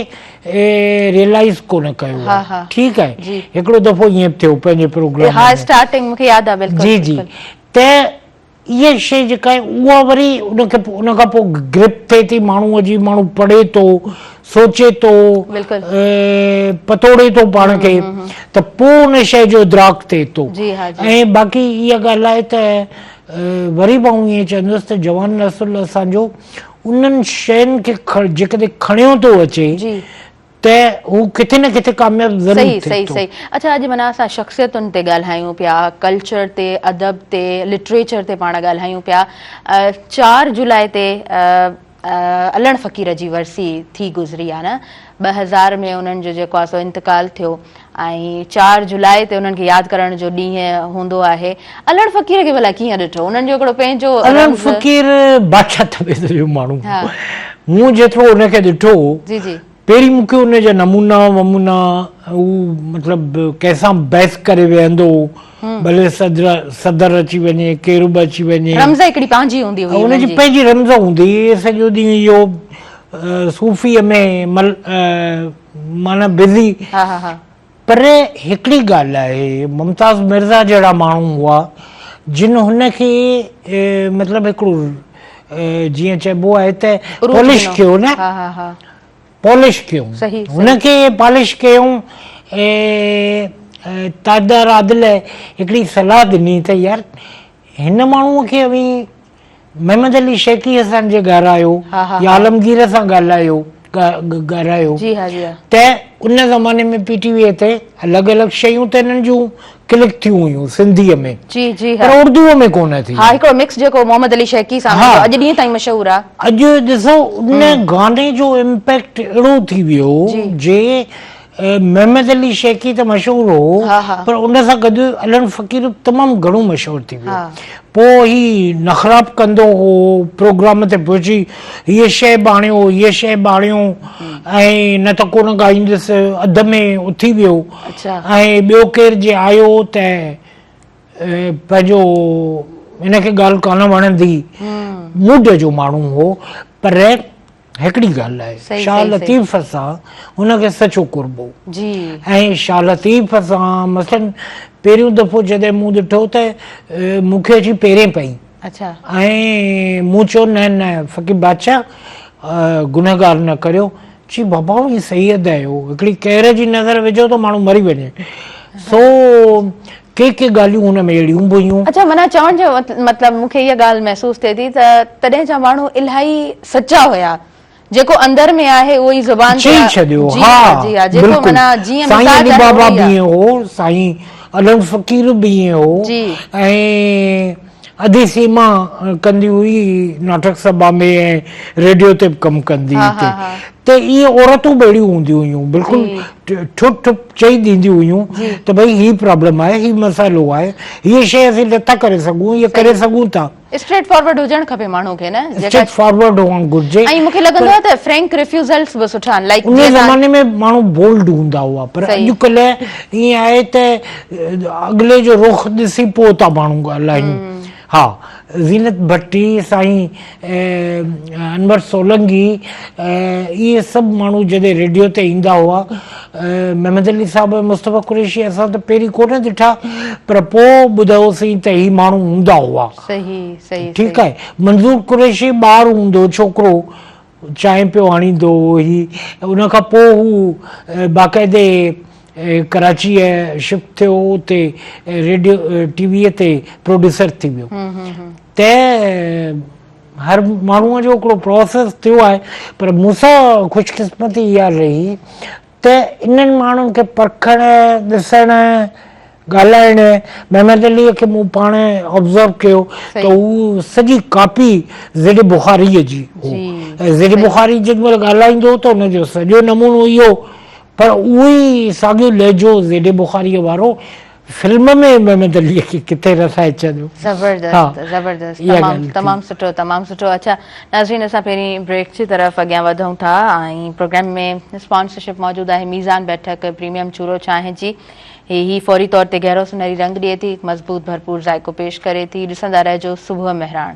ريئلائيز ڪونه ڪيو آهي ٺيڪ آهي هڪڙو دفعو ائين به ٿيو پنهنجي پروگرام ها اسٽارٽنگ مونکي ياد آهي بلڪل جي جي ته اها شيء جيڪا آهي اها وري ان کي ان کان پوء گرپ ٿئي ٿي ماڻهوء جي ماڻهو پڙهي ٿو سوچي ٿو پتوڙي ٿو پاڻ کي ته پوء ان شيء جو ادراڪ ٿئي ٿو ۽ باقي اها ڳالهه آهي ته وري به آئون ائين چوندس ته جوان نسل اسان جو انهن شين کي جيڪڏهن کڻيو ٿو اچي ته هو ڪٿي نه ڪٿي ڪامياب ضرور صحيح ٿئي صحيح ٿو. صحيح اڇا اڄ معنيٰ اسان شخصيتن تي ڳالهايون پيا ڪلچر تي ادب تي لٽريچر تي پاڻ ڳالهايون پيا چار جولاء تي علڻ فقير جي ورسي ٿي گذري آ نه 2000 ۾ انهن جو جيڪو آ سو انتقال ٿيو ۽ چار جولاء تي انهن کي ياد ڪرڻ جو ڏينهن هوندو آهي علڻ فقير کي ڀلا ڪيئن ڏٺو انهن جو هڪڙو پنهنجو علڻ فقير بادشاهه طبيعت جو ماڻهو هو مون جيترو ان کي ڏٺو جي جي پهرين مون کي ان جا نمونا ومونا هو مطلب ڪنهن سان بحث ڪري ويهندو هو ڀلي صدر صدر اچي وڃي ڪير به اچي وڃي. رمز هڪڙي پنهنجي هوندي هئي ان جي پنهنجي رمز هوندي هئي سڄو ڏينهن اهو صوفيء ۾ مل معنيٰ بزي ها ها ها. پر هڪڙي ڳالهه آهي ممتاز مرزا جهڙا ماڻهو هئا جن هن کي مطلب هڪڙو جيئن چئبو آهي ته پالش ڪيو نه ها ها ها پالش ڪيو هن کي پالش ڪيو تاجدار عادل هڪڙي صلاح ڏني ته يار هن ماڻهو کي اوهين محمد علي شيخي سان جي ڳالهايو يا عالمگير سان ڳالهايو ڳالهايو جي ها جي ها ته ان زماني ۾ پي ٽي وي تي الڳ الڳ شيون ته انهن جون ڪلڪ ٿيون هيون سنڌيء ۾ جي جي ها پر اردوء ۾ ڪونه ٿي ها هڪڙو مڪس جيڪو محمد علي شيخي سان ها اڄ ڏينهن تائين مشهور آ اڄ ڏسو ان گاني جو امپيڪٽ اهڙو ٿي ويو جي محمد علي شيخي ته مشهور هو پر ان سان گڏ علڻ فقير به تمام گهڻو مشهور ٿي ويو. پوء هي نخرا به ڪندو هو پروگرام تي پهچي هيء شيء به آڻيو هيء شيء به آڻيو ۽ نه ته ڪونه ڳائيندس اڌ ۾ اٿي ويو ۽ ٻيو ڪير جي آيو ته پنهنجو هن کي ڳالهه ڪانه وڻندي موڊ جو ماڻهو هو پر هڪڙي ڳالهه آهي شاهه لطيف سان هن کي سچو قرب هو ۽ شاهه لطيف سان مثلا پهريون دفعو جڏهن مون ڏٺو ته مون کي اچي پيرين پئي ۽ مون چيو نه نه فقير بادشاهه گنهگار نه ڪريو چي بابا اوهين سيد آهيو هڪڙي قهر جي نظر وجهو ته ماڻهو مري وڃي سو ڪي ڪي ڳالهيون هن ۾ اهڙيون به هيون. اڇا معنيٰ چوڻ جو مطلب مون کي اها ڳالهه محسوس ٿئي ٿي ته تڏهن جا ماڻهو الاهي سچا هيا جيڪو اندر ۾ آهي اهو ئي زبان تي چئي ڇڏيو جي ها ها جي ها جيڪو بلڪل معنيٰ جيئن سائين مزاج علي آهي بابا اهو ئي به آهي. ائين هو سائين علڻ فقير به ائين هو جي. ۽ ادي سيما ڪندي هئي ناٽڪ سڀا ۾ ۽ ريڊيو تي به ڪم ڪندي ها هئي ها ها. ته اهي عورتون به اهڙيون هونديون هيون بلڪل ٺپ ٺپ چئي ڏينديون هيون ته ڀئي هي پرابلم آهي هي مسئلو آهي هيء شيء اسين نٿا ڪري سگهون هيء ڪري سگهون ٿا. اسٽريٽ فارورڊ هجڻ کپي ماڻهو کي نه اسٽريٽ فارورڊ هئڻ گهرجي ۽ مونکي لڳندو آهي ته فرينڪ ريفيوزلز به سٺا آهن لائڪ ان زماني ۾ ماڻهو بولڊ هوندا هئا پر اڄڪلهه ائين آهي ته اڳلي جو رخ ڏسي پوء ٿا ماڻهو ڳالهائين ها زينت ڀٽي سائين انور سولنگي اهي سڀ ماڻهو جڏهن ريڊيو تي ايندا هئا محمد علي صاحب ۽ مصطفيٰ قريشي اسان ته پهرين ڪونه ڏٺا پر پوء ٻڌايوسين ته هي ماڻهو هوندا هئا ٺيڪ آهي منظور قريشي ٻار هوندو ڇوڪرو چانهه پيو آڻيندو هو هي ان کان پوء هو باقاعدي ڪراچيء شفٽ ٿيو اتي ريڊيو ٽي ويء تي پروڊيوسر ٿي ويو ته هر ماڻهوء جو هڪڙو پروسيس ٿيو آهي پر مون سان خوش قسمتي اها رهي ته انهن ماڻهن کي پرکڻ، ڏسڻ، ڳالهائڻ، محمد عليء کي مون پاڻ آبزرو ڪيو ته هو سڄي ڪاپي زيڊ بخاريء جي هو ۽ زيڊ بخاري جيڏي مهل ڳالهائيندو هو ته ان جو سڄو نمونو اهو پر اهو ئي ساڳيو لهجو زيڊ بخاريء وارو فلم ۾ محمد علي کي ڪٿي رسائي ڇڏيو. زبردست زبردست تمام تمام سٺو تمام سٺو اڇا ناظرين اسان پهرين بريڪ جي طرف اڳيان وڌون ٿا ۽ پروگرام ۾ اسپانسرشپ موجود آهي ميزان بيٺڪ پريميئم چورو چانهه جي هي هي فوري طور تي گهرو سنهري رنگ ڏئي ٿي هڪ مضبوط ڀرپور ذائقو پيش ڪري ٿي ڏسندا رهجو صبح مهراڻ.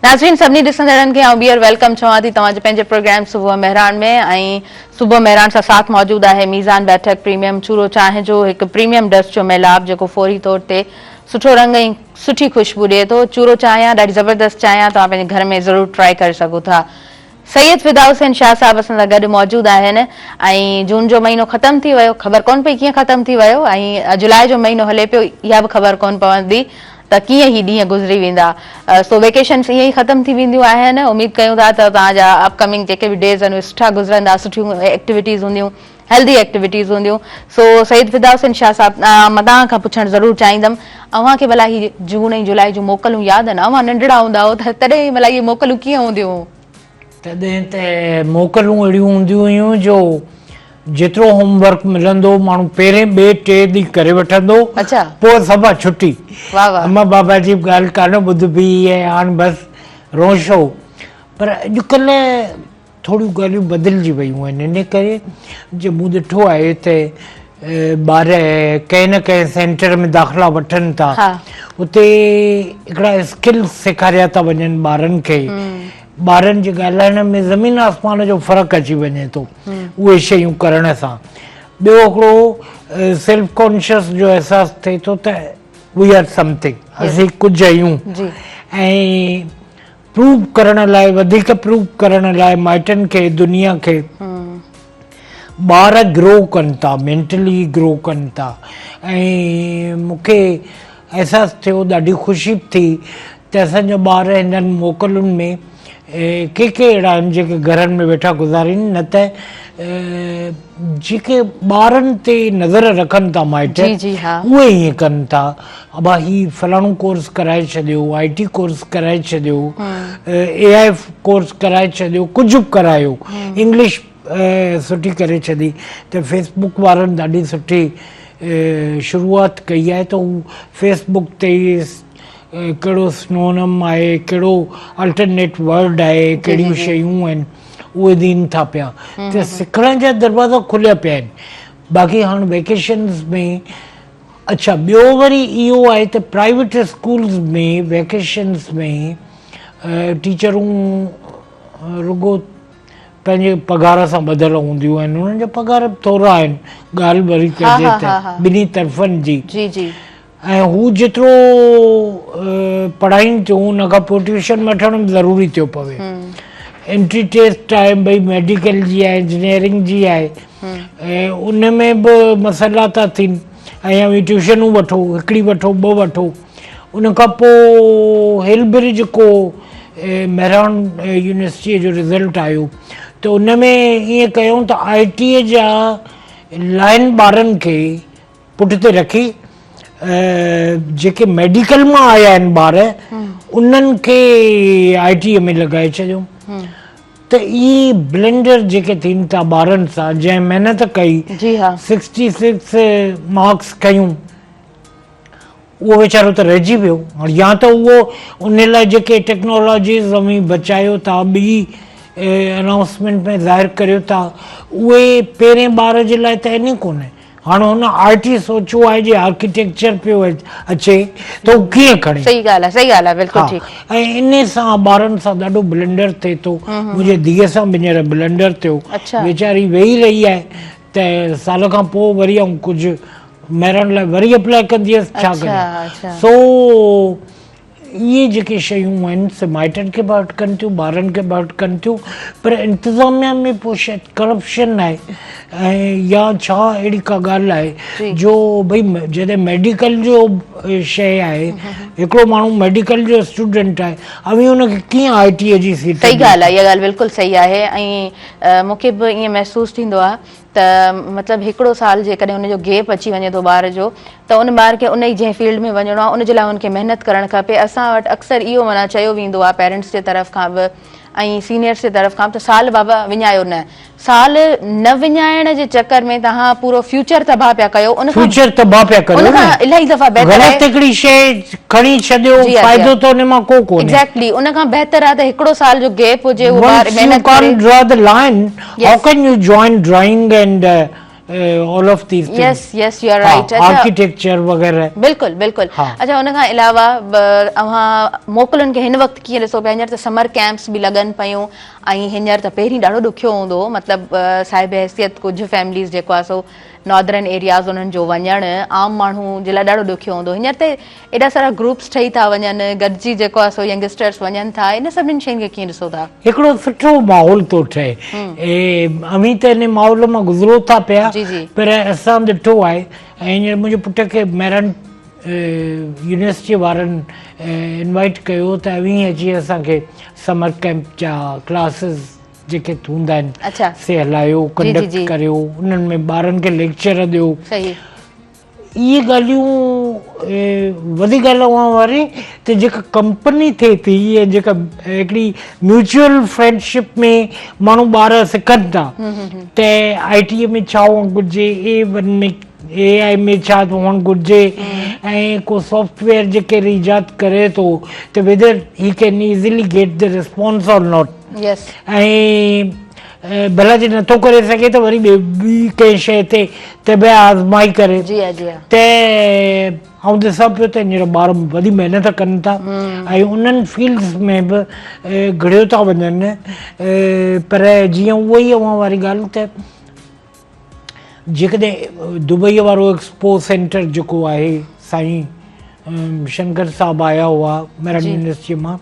ناظرين سڀني ڏسندڙن کي آئون ٻيهر welcome چوان ٿي توهان جي پنهنجي پروگرام صبح مهراڻ ۾ ۽ صبح مهراڻ سان ساٿ موجود آهي ميزان بيٺڪ پريميم چورو چانهه جو هڪ پريميم ڊسٽ جو ميلاپ جيڪو فوري طور تي سٺو رنگ ۽ سٺي خوشبو ڏئي ٿو. چورو چانهه آ ڏاڍي زبردست چانهه آ توهان پنهنجي گهر ۾ ضرور ٽرائي ڪري سگهو ٿا. سيد فدا حسين شاهه صاحب اسان سان گڏ موجود آهن ۽ جون جو مهينو ختم ٿي ويو خبر ڪونه پئي ڪيئن ختم ٿي ويو ۽ جولاء جو مهينو هلي پيو اها به خبر ڪونه پوندي ته ڪيئن هي ڏينهن گذري ويندا سو ويڪيشنس ائين ئي ختم ٿي وينديون آهن اميد ڪيون ٿا ته توهان جا اپ ڪمنگ جيڪي به ڊيز آهن اهي سٺا گذرندا سٺيون ايڪٽيوٽيز هونديون هيلدي ايڪٽيوٽيز هونديون سو سيد فدا حسين شاهه صاحب مان توهان کان پڇڻ ضرور چاهيندم اوهان کي ڀلا هي جون ۽ جولاء جون موڪلون ياد آهن اوهان ننڍڙا هوندا هو ته تڏهن ڀلا اهي موڪلون ڪيئن هونديون هيون؟ تڏهن ته موڪلون اهڙيون هونديون هيون جو جيترو هوم ورڪ ملندو ماڻهو پهرين ٻئي ٽئين ڏينهن ڪري وٺندو پوء صفا ڇٽي اما بابا جي به ڳالهه ڪانه ٻڌبي ۽ هاڻ بس رونشو پر اڄڪلهه ٿوريون ڳالهيون بدلجي ويون آهن ان ڪري جو مون ڏٺو آهي ته ٻار ڪنهن نه ڪنهن سينٽر ۾ داخلا وٺن ٿا اتي هڪڙا اسڪلز سيکاريا ٿا وڃن ٻارن کي ٻارن جي ڳالهائڻ ۾ زمين آسمان جو فرق اچي وڃي ٿو اهي شيون ڪرڻ سان ٻيو هڪڙو سيلف ڪانشس جو احساس ٿئي ٿو ته وي آر سمٿنگ اسين ڪجهه آهيون ۽ پروو ڪرڻ لاء وڌيڪ پروو ڪرڻ لاء مائٽن کي دنيا کي ٻار گرو ڪن ٿا مينٽلي گرو ڪن ٿا ۽ مون کي احساس ٿيو ڏاڍي خوشي به ٿي ته اسان جا ٻار هنن موڪلن ۾ ڪي ڪي اهڙا آهن جيڪي گهرن ۾ ويٺا گذارين نه ته جيڪي ٻارن تي نظر رکن ٿا مائٽ اهي ائين ڪن ٿا ابا هي فلاڻو ڪورس ڪرائي ڇڏيو آء ٽي ڪورس ڪرائي ڇڏيو اي آء ڪورس ڪرائي ڇڏيو ڪجهه به ڪرايو انگلش سٺي ڪري ڇڏي ته فيس بڪ وارن ڏاڍي سٺي شروعات ڪئي آهي ته هو فيس بڪ تي ڪهڙو سنونم آهي ڪهڙو الٽرنيٽ ورڊ آهي ڪهڙيون شيون آهن اهي ڏين ٿا پيا ته سکڻ جا دروازا کليا پيا آهن باقي هاڻ ويڪيشنز ۾ اڇا ٻيو وري اهو آهي ته پرائيويٽ اسڪولز ۾ ويڪيشنز ۾ ٽيچرون رڳو پنهنجي پگهار سان ٻڌل هونديون آهن انهن جا پگهار به ٿورا آهن ڳالهه وري ڪجي ته ٻنهي طرفن جي جي جي ۽ هو جيترو پڙهائين ٿيون ان کان پوء ٽيوشن وٺڻ به ضروري ٿيو پوي انٽري ٽيسٽ آهي ڀئي ميڊيڪل جي آهي انجنيئرنگ جي آهي ۽ ان ۾ به مسئلا ٿا ٿين ۽ اوهين ٽيوشنون وٺو هڪڙي وٺو ٻه وٺو ان کان پوء هيل ڀيري جيڪو مهراڻ يونيورسٽيء جو رزلٽ آيو ته ان ۾ ائين ڪيائون ته آء ٽيء جا لائن ٻارن کي پٺتي رکي جيڪي ميڊيڪل مان آيا آهن ٻار انهن کي آء ٽيء ۾ لڳائي ڇڏيو ته اهي بلنڊر جيڪي ٿين ٿا ٻارن سان جنهن محنت ڪئي 66 مارڪس کنيون اهو ويچارو ته رهجي ويو هاڻ يا ته اهو ان لاء جيڪي ٽيڪنالاجيز اوهين بچايو ٿا ٻي انائونسمينٽ ۾ ظاهر ڪريو ٿا اهي پهرين ٻار جي لاء ته آهن ئي ڪونه هاڻ هن آرٽي سوچيو آهي جي آرڪيٽيڪچر پيو اچي ته هو ڪيئن کڻي. صحيح ڳالهه آهي صحيح ڳالهه آهي بلڪل ٺيڪ. ۽ انهي سان ٻارن سان ڏاڍو بلنڊر ٿئي ٿو منهنجي ڌيء سان به هينئر بلنڊر ٿيو ويچاري ويهي رهي آهي ته سال کان پوء وري آئون ڪجهه مهراڻ لاء وري اپلاء ڪنديس ڇا ڪريان سو اهي جيڪي شيون آهن سي مائٽن کي به هرٽ ڪن ٿيون ٻارن کي به هرٽ ڪن ٿيون پر انتظاميا ۾ پوء شايد ڪرپشن آهي ۽ يا ڇا اهڙي ڪا ڳالهه آهي جو ڀئي جڏهن ميڊيڪل جو شيء آهي هڪڙو ماڻهو ميڊيڪل جو اسٽوڊنٽ آهي اوهين ان کي ڪيئن آء ٽي جي سيٽ صحيح ڳالهه آهي اها ڳالهه بلڪل صحيح آهي ۽ مون کي به ائين محسوس ٿيندو آهي ته مطلب هڪڙو سال جيڪڏهن ان جو گيپ اچي وڃي ٿو ٻار جو ته ان ٻار کي ان ئي جنهن فيلڊ ۾ وڃڻو آهي ان جي لاء ان کي محنت ڪرڻ کپي اسان وٽ اڪثر اهو معنيٰ چيو ويندو آهي پيرنٽس جي طرف کان به ۽ سينيئرس جي طرف کان به ته سال بابا وڃايو نه سال نه وڃائڻ جي چڪر ۾ توهان پورو فيوچر تباهه پيا ڪيو ان کان فيوچر تباهه پيا ڪريو ان کان الاهي دفعا بهتر آهي غلط هڪڙي شيء کڻي ڇڏيو فائدو ته ان مان ڪو ڪونهي ايگزيڪٽلي ان کان بهتر آهي ته هڪڙو سال جو گيپ هجي اهو ٻار محنت ڪري Once you can't draw the line how can you join drawing and all of these things yes yes you are right architecture وغيره بلڪل بلڪل اچها ان کان علاوه اوهان موڪلن کي هن وقت ڪيئن ڏسو پيا هينئر ته سمر ڪيمپس به لڳن پيون ۽ هينئر ته پهرين ڏاڍو ڏکيو هوندو هو مطلب صاحب حيثيت ڪجهه فيمليز جيڪو آهي سو نادرن ايرياز انهن جو وڃڻ عام ماڻهو جي لاء ڏاڍو ڏکيو هوندو هينئر ته ايڏا سارا گروپس ٺهي ٿا وڃن گڏجي جيڪو آهي سو ينگسٽرس وڃن ٿا ان سڀني شين کي ڪيئن ڏسو ٿا؟ هڪڙو سٺو ماحول ٿو ٺهي اوهين ته ان ماحول مان گذرو ٿا پيا پر اسان ڏٺو آهي ۽ هينئر منهنجي پٽ کي مهراڻ يونيورسٽي وارن انوائيٽ ڪيو ته اوهين اچي اسان کي سمر ڪيمپ جا ڪلاسز جيڪي هوندا آهن سي هلايو ڪنڊڪٽ ڪريو انهن ۾ ٻارن کي ليڪچر ڏيو اهي ڳالهيون وڌي ڳالهه اوهان واري ته جيڪا ڪمپني ٿئي ٿي ۽ جيڪا هڪڙي ميوچوئل فرينڊشپ ۾ ماڻهو ٻار سکن ٿا ته آء ٽي ۾ ڇا هئڻ گهرجي اي ون ۾ اي آء ۾ ڇا هئڻ گهرجي ۽ ڪو سافٽ ويئر جي ڪير ايجاد ڪري ٿو ته whether he can easily get the response or not ۽ ڀلا جي نٿو ڪري سگهي ته وري ٻي ڪنهن شيء تي طبع آزمائي ڪري ته آئون ڏسان پيو ته هينئر ٻار وڏي محنت ڪن ٿا ۽ انهن فيلڊز ۾ به گهڙيو ٿا وڃن پر جيئن اهو ئي اوهان واري ڳالهه ته جيڪڏهن دبئي وارو ايڪسپو سينٽر جيڪو آهي سائين شنڪر صاحب آيا هئا ميرٽ يونيورسٽي مان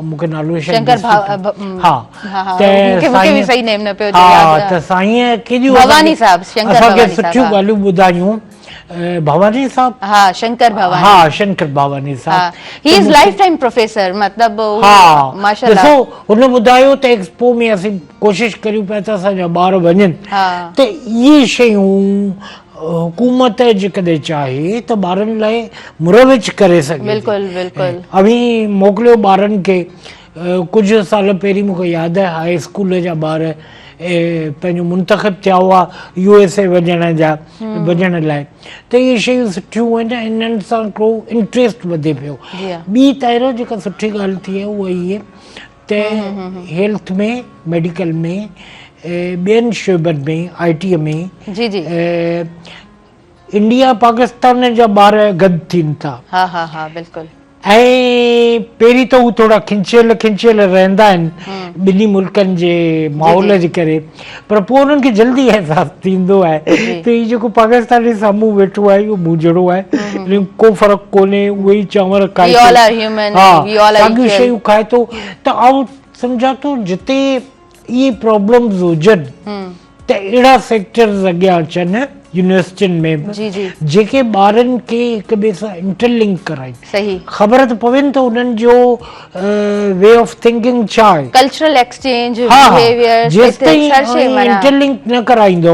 مون کي نالو شنڪر ها ته سائين ڪيڏيون ڀواني صاحب شنڪر اسان کي سٺيون ڳالهيون ٻڌايون ڀواني صاحب ها شنڪر ڀواني ها شنڪر ڀواني صاحب he is life time professor مطلب ها ماشاءالله ڏسو هن ٻڌايو ته ايڪسپو ۾ اسين ڪوشش ڪريون پيا ته اسان جا ٻار وڃن ته اهي شيون حڪومت جيڪڏهن چاهي ته ٻارن لاء مروج ڪري سگهي بلڪل بلڪل اوهين موڪليو ٻارن کي ڪجهه سال پهرين مونکي ياد آهي هاء اسڪول جا ٻار پنهنجو منتخب ٿيا هئا يو ايس اي وڃڻ جا وڃڻ لاء ته اهي شيون سٺيون آهن ۽ انهن سان هڪڙو انٽريسٽ وڌي پيو ٻي طاهره جيڪا سٺي ڳالهه ٿي آهي اها هي ته هيلٿ ۾ ميڊيڪل ۾ ٻين شعبن ۾ آء ٽي ۾ جي جي انڊيا پاڪستان جا ٻار گڏ ٿين ٿا. ها ها ها بلڪل. ۽ پهرين ته هو ٿورا کنچيل کنچيل رهندا آهن ٻنهي ملڪن جي ماحول جي ڪري پر پوء انهن کي جلدي احساس ٿيندو آهي ته هي جيڪو پاڪستاني سامهون ويٺو آهي اهو مون جهڙو آهي ان ۾ ڪو فرق ڪونهي اهي ئي چانور کائي ٿو ها ساڳيون شيون کائي ٿو ته آئون سمجهان ٿو جتي اهي پرابلمز هجن ته اهڙا سيڪٽرز اڳيان اچن يونيورسٽين ۾ به جيڪي ٻارن کي هڪ ٻئي سان انٽر لنڪ ڪرائين خبر ته پوين ته انهن جو وي آف ٿنڪنگ ڇا آهي ڪلچرل ايڪسچينج بيهيويئر جيستائين انٽر لنڪ نه ڪرائيندو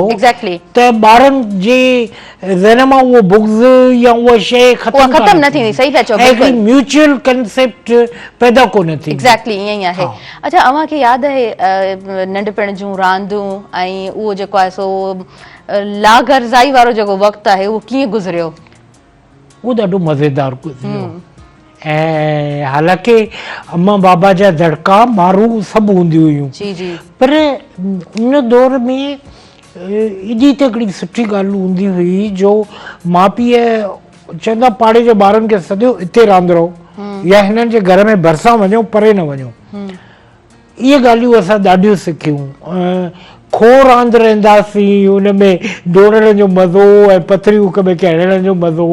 ته ٻارن جي ذهن مان اهو بغض يا اها شيء ختم ختم نه ٿيندي صحيح پيا چئو بلڪل ميوچوئل ڪنسيپٽ پيدا ڪونه ٿيندي ايگزيڪٽلي ائين ئي آهي اڇا اوهان کي ياد آهي ننڍپڻ جون راندون ۽ اهو جيڪو آهي سو لاغرضائي وارو جيڪو وقت آهي اهو ڪيئن گذريو؟ اهو ڏاڍو مزيدار گذريو ۽ حالانڪه امان بابا جا دڙڪا مارون سڀ هونديون هيون جي جي پر ان دور ۾ ايڏي ته هڪڙي سٺي ڳالهه هوندي هئي جو ماء پيء چوندا پاڙي جي ٻارن کي سڏيو اتي راند رهو يا هنن جي گهر ۾ ڀرسان وڃو پري نه وڃو. اهي ڳالهيون اسان ڏاڍيون سکيون. کو راند رهنداسين ان ۾ ڊوڙڻ جو مزو ۽ پٿريون هڪ ٻئي کي هڻڻ جو مزو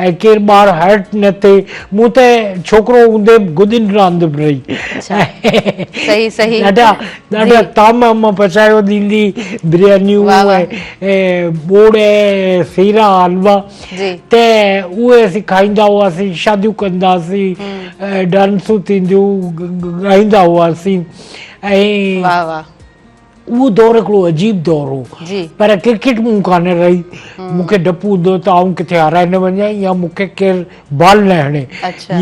۽ ڪير ٻار هرٽ نه ٿئي مون ته ڇوڪرو هوندي به گڏين راند به رهي صحيح صحيح ڏاڍا ڏاڍا طعام اما پچايو ڏيندي بريانيون ۽ ٻوڙ ۽ سيرا حلوا ته اهي اسين کائيندا هئاسين شاديون ڪندا هئاسين ڊانسون ٿينديون ڳائيندا هئاسين ۽ واهه واهه اهو دور هڪڙو عجيب دور هو پر ڪرڪيٽ مون ڪانه رهي مون کي ڊپ هوندو ته آئون ڪٿي هارائي نه وڃان يا مون کي ڪير بال نه هڻي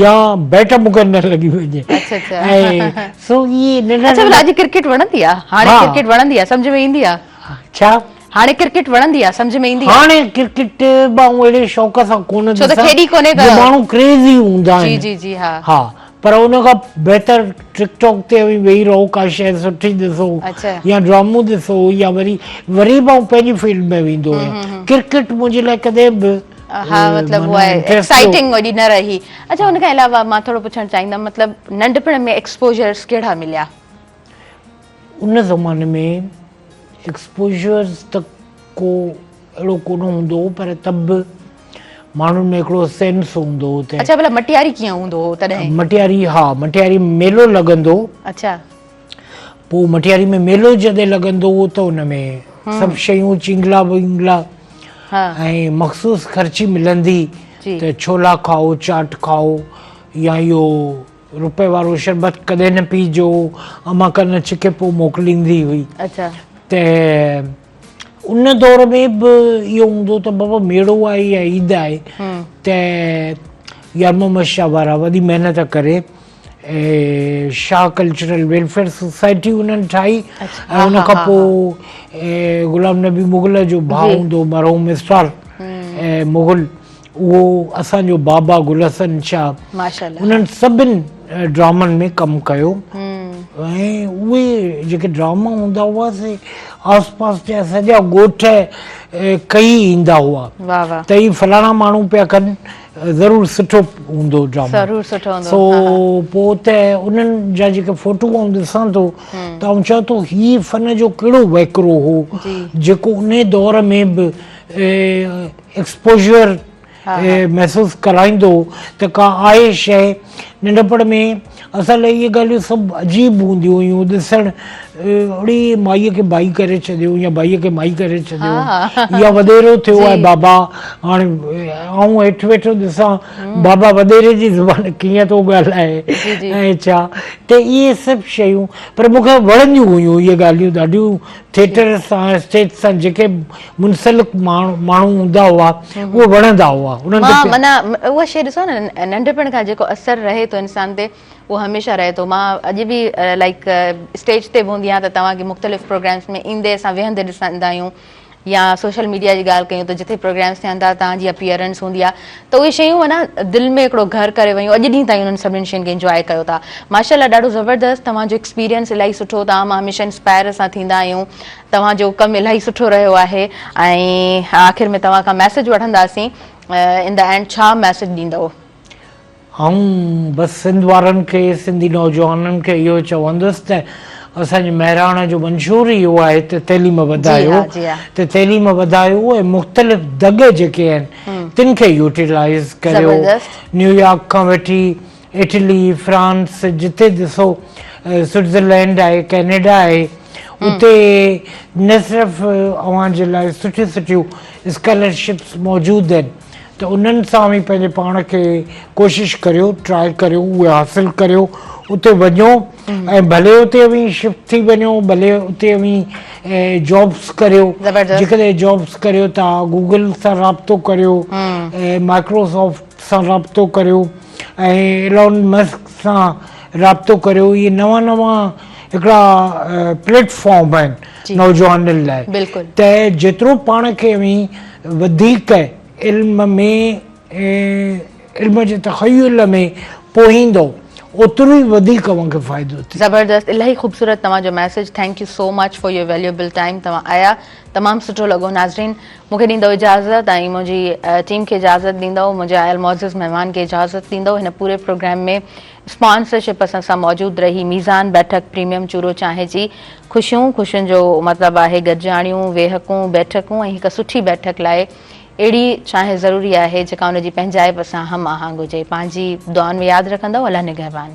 يا بيٽ مون کي نه لڳي وڃي ۽ سو اهي ننڍا اڇا ڀلا اڄ ڪرڪيٽ وڻندي آ هاڻي ڪرڪيٽ وڻندي آ سمجهه ۾ ايندي آ ڇا هاڻي ڪرڪيٽ وڻندي آ سمجهه ۾ ايندي آ هاڻي ڪرڪيٽ به آئون اهڙي شوق سان ڪونه ڇو ته کيڏي ڪونهي ته ماڻهو ڪريزي هوندا آهن جي جي جي ها ها پر ان کان بهتر ٽڪ ٽاڪ تي اوهين ويهي رهو ڪا شيء سٺي ڏسو يا ڊرامو ڏسو يا وري وري به آئون پنهنجي فيلڊ ۾ ويندو آهيان ڪرڪيٽ منهنجي لاء ڪڏهن به ها مطلب اها ايڪسائيٽنگ وڏي نه رهي اڇا ان کان علاوه مان ٿورو پڇڻ چاهيندم مطلب ننڍپڻ ۾ ايڪسپوجرس ڪهڙا مليا؟ ان زماني ۾ ايڪسپوجرس ته ڪو اهڙو ڪونه هوندو هو پر ته به ماڻهن ۾ هڪڙو سينس هوندو هو ته اڇا ڀلا مٽياري ڪيئن هوندو هو تڏهن؟ مٽياري ها مٽياري ۾ ميلو لڳندو هو. اڇا. پوء مٽياري ۾ ميلو جڏهن لڳندو هو ته ان ۾ سڀ شيون چينگلا وينگلا ۽ مخصوص خرچي ملندي ته ڇولا کائو چاٽ کائو يا اهو روپئي وارو شربت ڪڏهن نه پيئجو امان ڪن ڇڪي پوء موڪليندي هئي ته ان دور ۾ به اهو هوندو ته بابا ميڙو آهي يا عيد آهي ته يار محمد شاهه وارا وڏي محنت ڪري شاهه ڪلچرل ويلفيئر سوسائٽي انهن ٺاهي ۽ ان کان پوء غلام نبي مغل جو ڀاء هوندو مرحوم اسرار مغل اهو اسان جو بابا گل حسن شاهه انهن سڀن ڊرامن ۾ ڪم ڪيو ۽ اهي جيڪي ڊراما هوندا هئا سي آس پاس جا سڄا ڳوٺ ڪهي ايندا هئا ته هي فلاڻا ماڻهو پيا ڪن ضرور سٺو هوندو ڊرامو ضرور سٺو هوندو سو پوء ته انهن جا جيڪي فوٽو آئون ڏسان ٿو ته آئون چوان ٿو هي فن جو ڪهڙو وهڪرو هو جيڪو انهي دور ۾ به ايڪسپوجر محسوس ڪرائيندو هو ته ڪا آهي شيء ننڍپڻ ۾ اسان لاء اهي ڳالهيون سڀ عجيب هونديون هيون ڏسڻ اڙي مائيء کي ڀائي ڪري ڇڏيو يا ڀائيء کي مائي ڪري ڇڏيو يا وڏيرو ٿيو آهي بابا هاڻي آئون هيٺ ويٺو ڏسان بابا وڏيري جي زبان ڪيئن ٿو ڳالهائي ۽ ڇا ته اهي سڀ شيون پر مون کي وڻنديون هيون اهي ڳالهيون ڏاڍيون ٿيٽر سان اسٽيج سان جيڪي منسلڪ ماڻهو هوندا هئا اهي وڻندا هئا انهن کي معنيٰ اها شيء ڏسو نه ننڍپڻ کان جيڪو اثر رهي ٿو انسان تي اهو هميشه رهي ٿو مان اڄ به لائيڪ اسٽيج تي به هوندي آهيان ته توهان کي مختلف پروگرامس ۾ ايندي اسان ويهندي ڏسندا آهيون يا سوشل ميڊيا جي ڳالهه ڪيون ته جتي پروگرامس ٿين ٿا توهان جي اپيئرنس هوندي آهي ته اهي شيون معنيٰ دل ۾ هڪڙو گهر ڪري ويون اڄ ڏينهن تائين انهن سڀني شين کي انجواء ڪيو ٿا ماشاء الله ڏاڍو زبردست توهان جو ايڪسپيرينس الاهي سٺو توهان مان هميشه انسپائر اسان ٿيندا آهيون توهان جو ڪم الاهي سٺو رهيو آهي ۽ آخر ۾ توهان کان ميسيج وٺنداسين ان دا اينڊ ڇا ميسيج ڏيندؤ؟ آئون بس سنڌ وارن کي سنڌي نوجوانن کي اهو چوندس ته اسان جي مهراڻ جو منشور ئي اهو آهي ته تعليم وڌايو ته تعليم وڌايو ۽ مختلف دڳ جيڪي آهن تن کي يوٽيلائيز ڪريو نيويارڪ کان وٺي اٽلي فرانس جتي ڏسو سوئٽزرلينڊ آهي ڪينيڊا آهي اتي نه صرف اوهان جي لاء سٺيون سٺيون اسڪالرشپس موجود آهن ته انهن سان اوهين پنهنجي پاڻ کي ڪوشش ڪريو ٽرائي ڪريو اهي حاصل ڪريو اتي وڃو ۽ ڀلي اتي اوهين شفٽ ٿي وڃو ڀلي اتي اوهين جابس ڪريو جيڪڏهن جابس ڪريو ٿا گوگل سان رابطو ڪريو مائڪروسافٽ سان رابطو ڪريو ۽ ايلون مسڪ سان رابطو ڪريو اهي نوان نوان هڪڙا پليٽ فارم آهن نوجوانن لاء ته جيترو پاڻ کي اوهين وڌيڪ علم ۾ علم جي تخيل ۾ پوئيندو اوترو ئي وڌيڪ اوهان کي فائدو ٿيندو. زبردست الاهي خوبصورت توهان جو message thank you so much for your valuable time توهان آيا تمام سٺو لڳو ناظرين مون کي ڏيندو اجازت ۽ منهنجي ٽيم کي اجازت ڏيندو منهنجي آيل معزز مهمان کي اجازت ڏيندو هن پوري پروگرام ۾ اسپانسرشپ اسان سان موجود رهي ميزان بيٺڪ پريميم چورو چانهه جي خوشيون خوشين جو مطلب آهي گڏجاڻيون ويهڪون بيٺڪون ۽ هڪ سٺي بيٺڪ لاء اهڙي چانهه ضروري آهي جيڪا ان جي پنهنجائپ سان هم آهنگ هجي. پنهنجي دعائن ۾ ياد رکندؤ. الله نگهبان.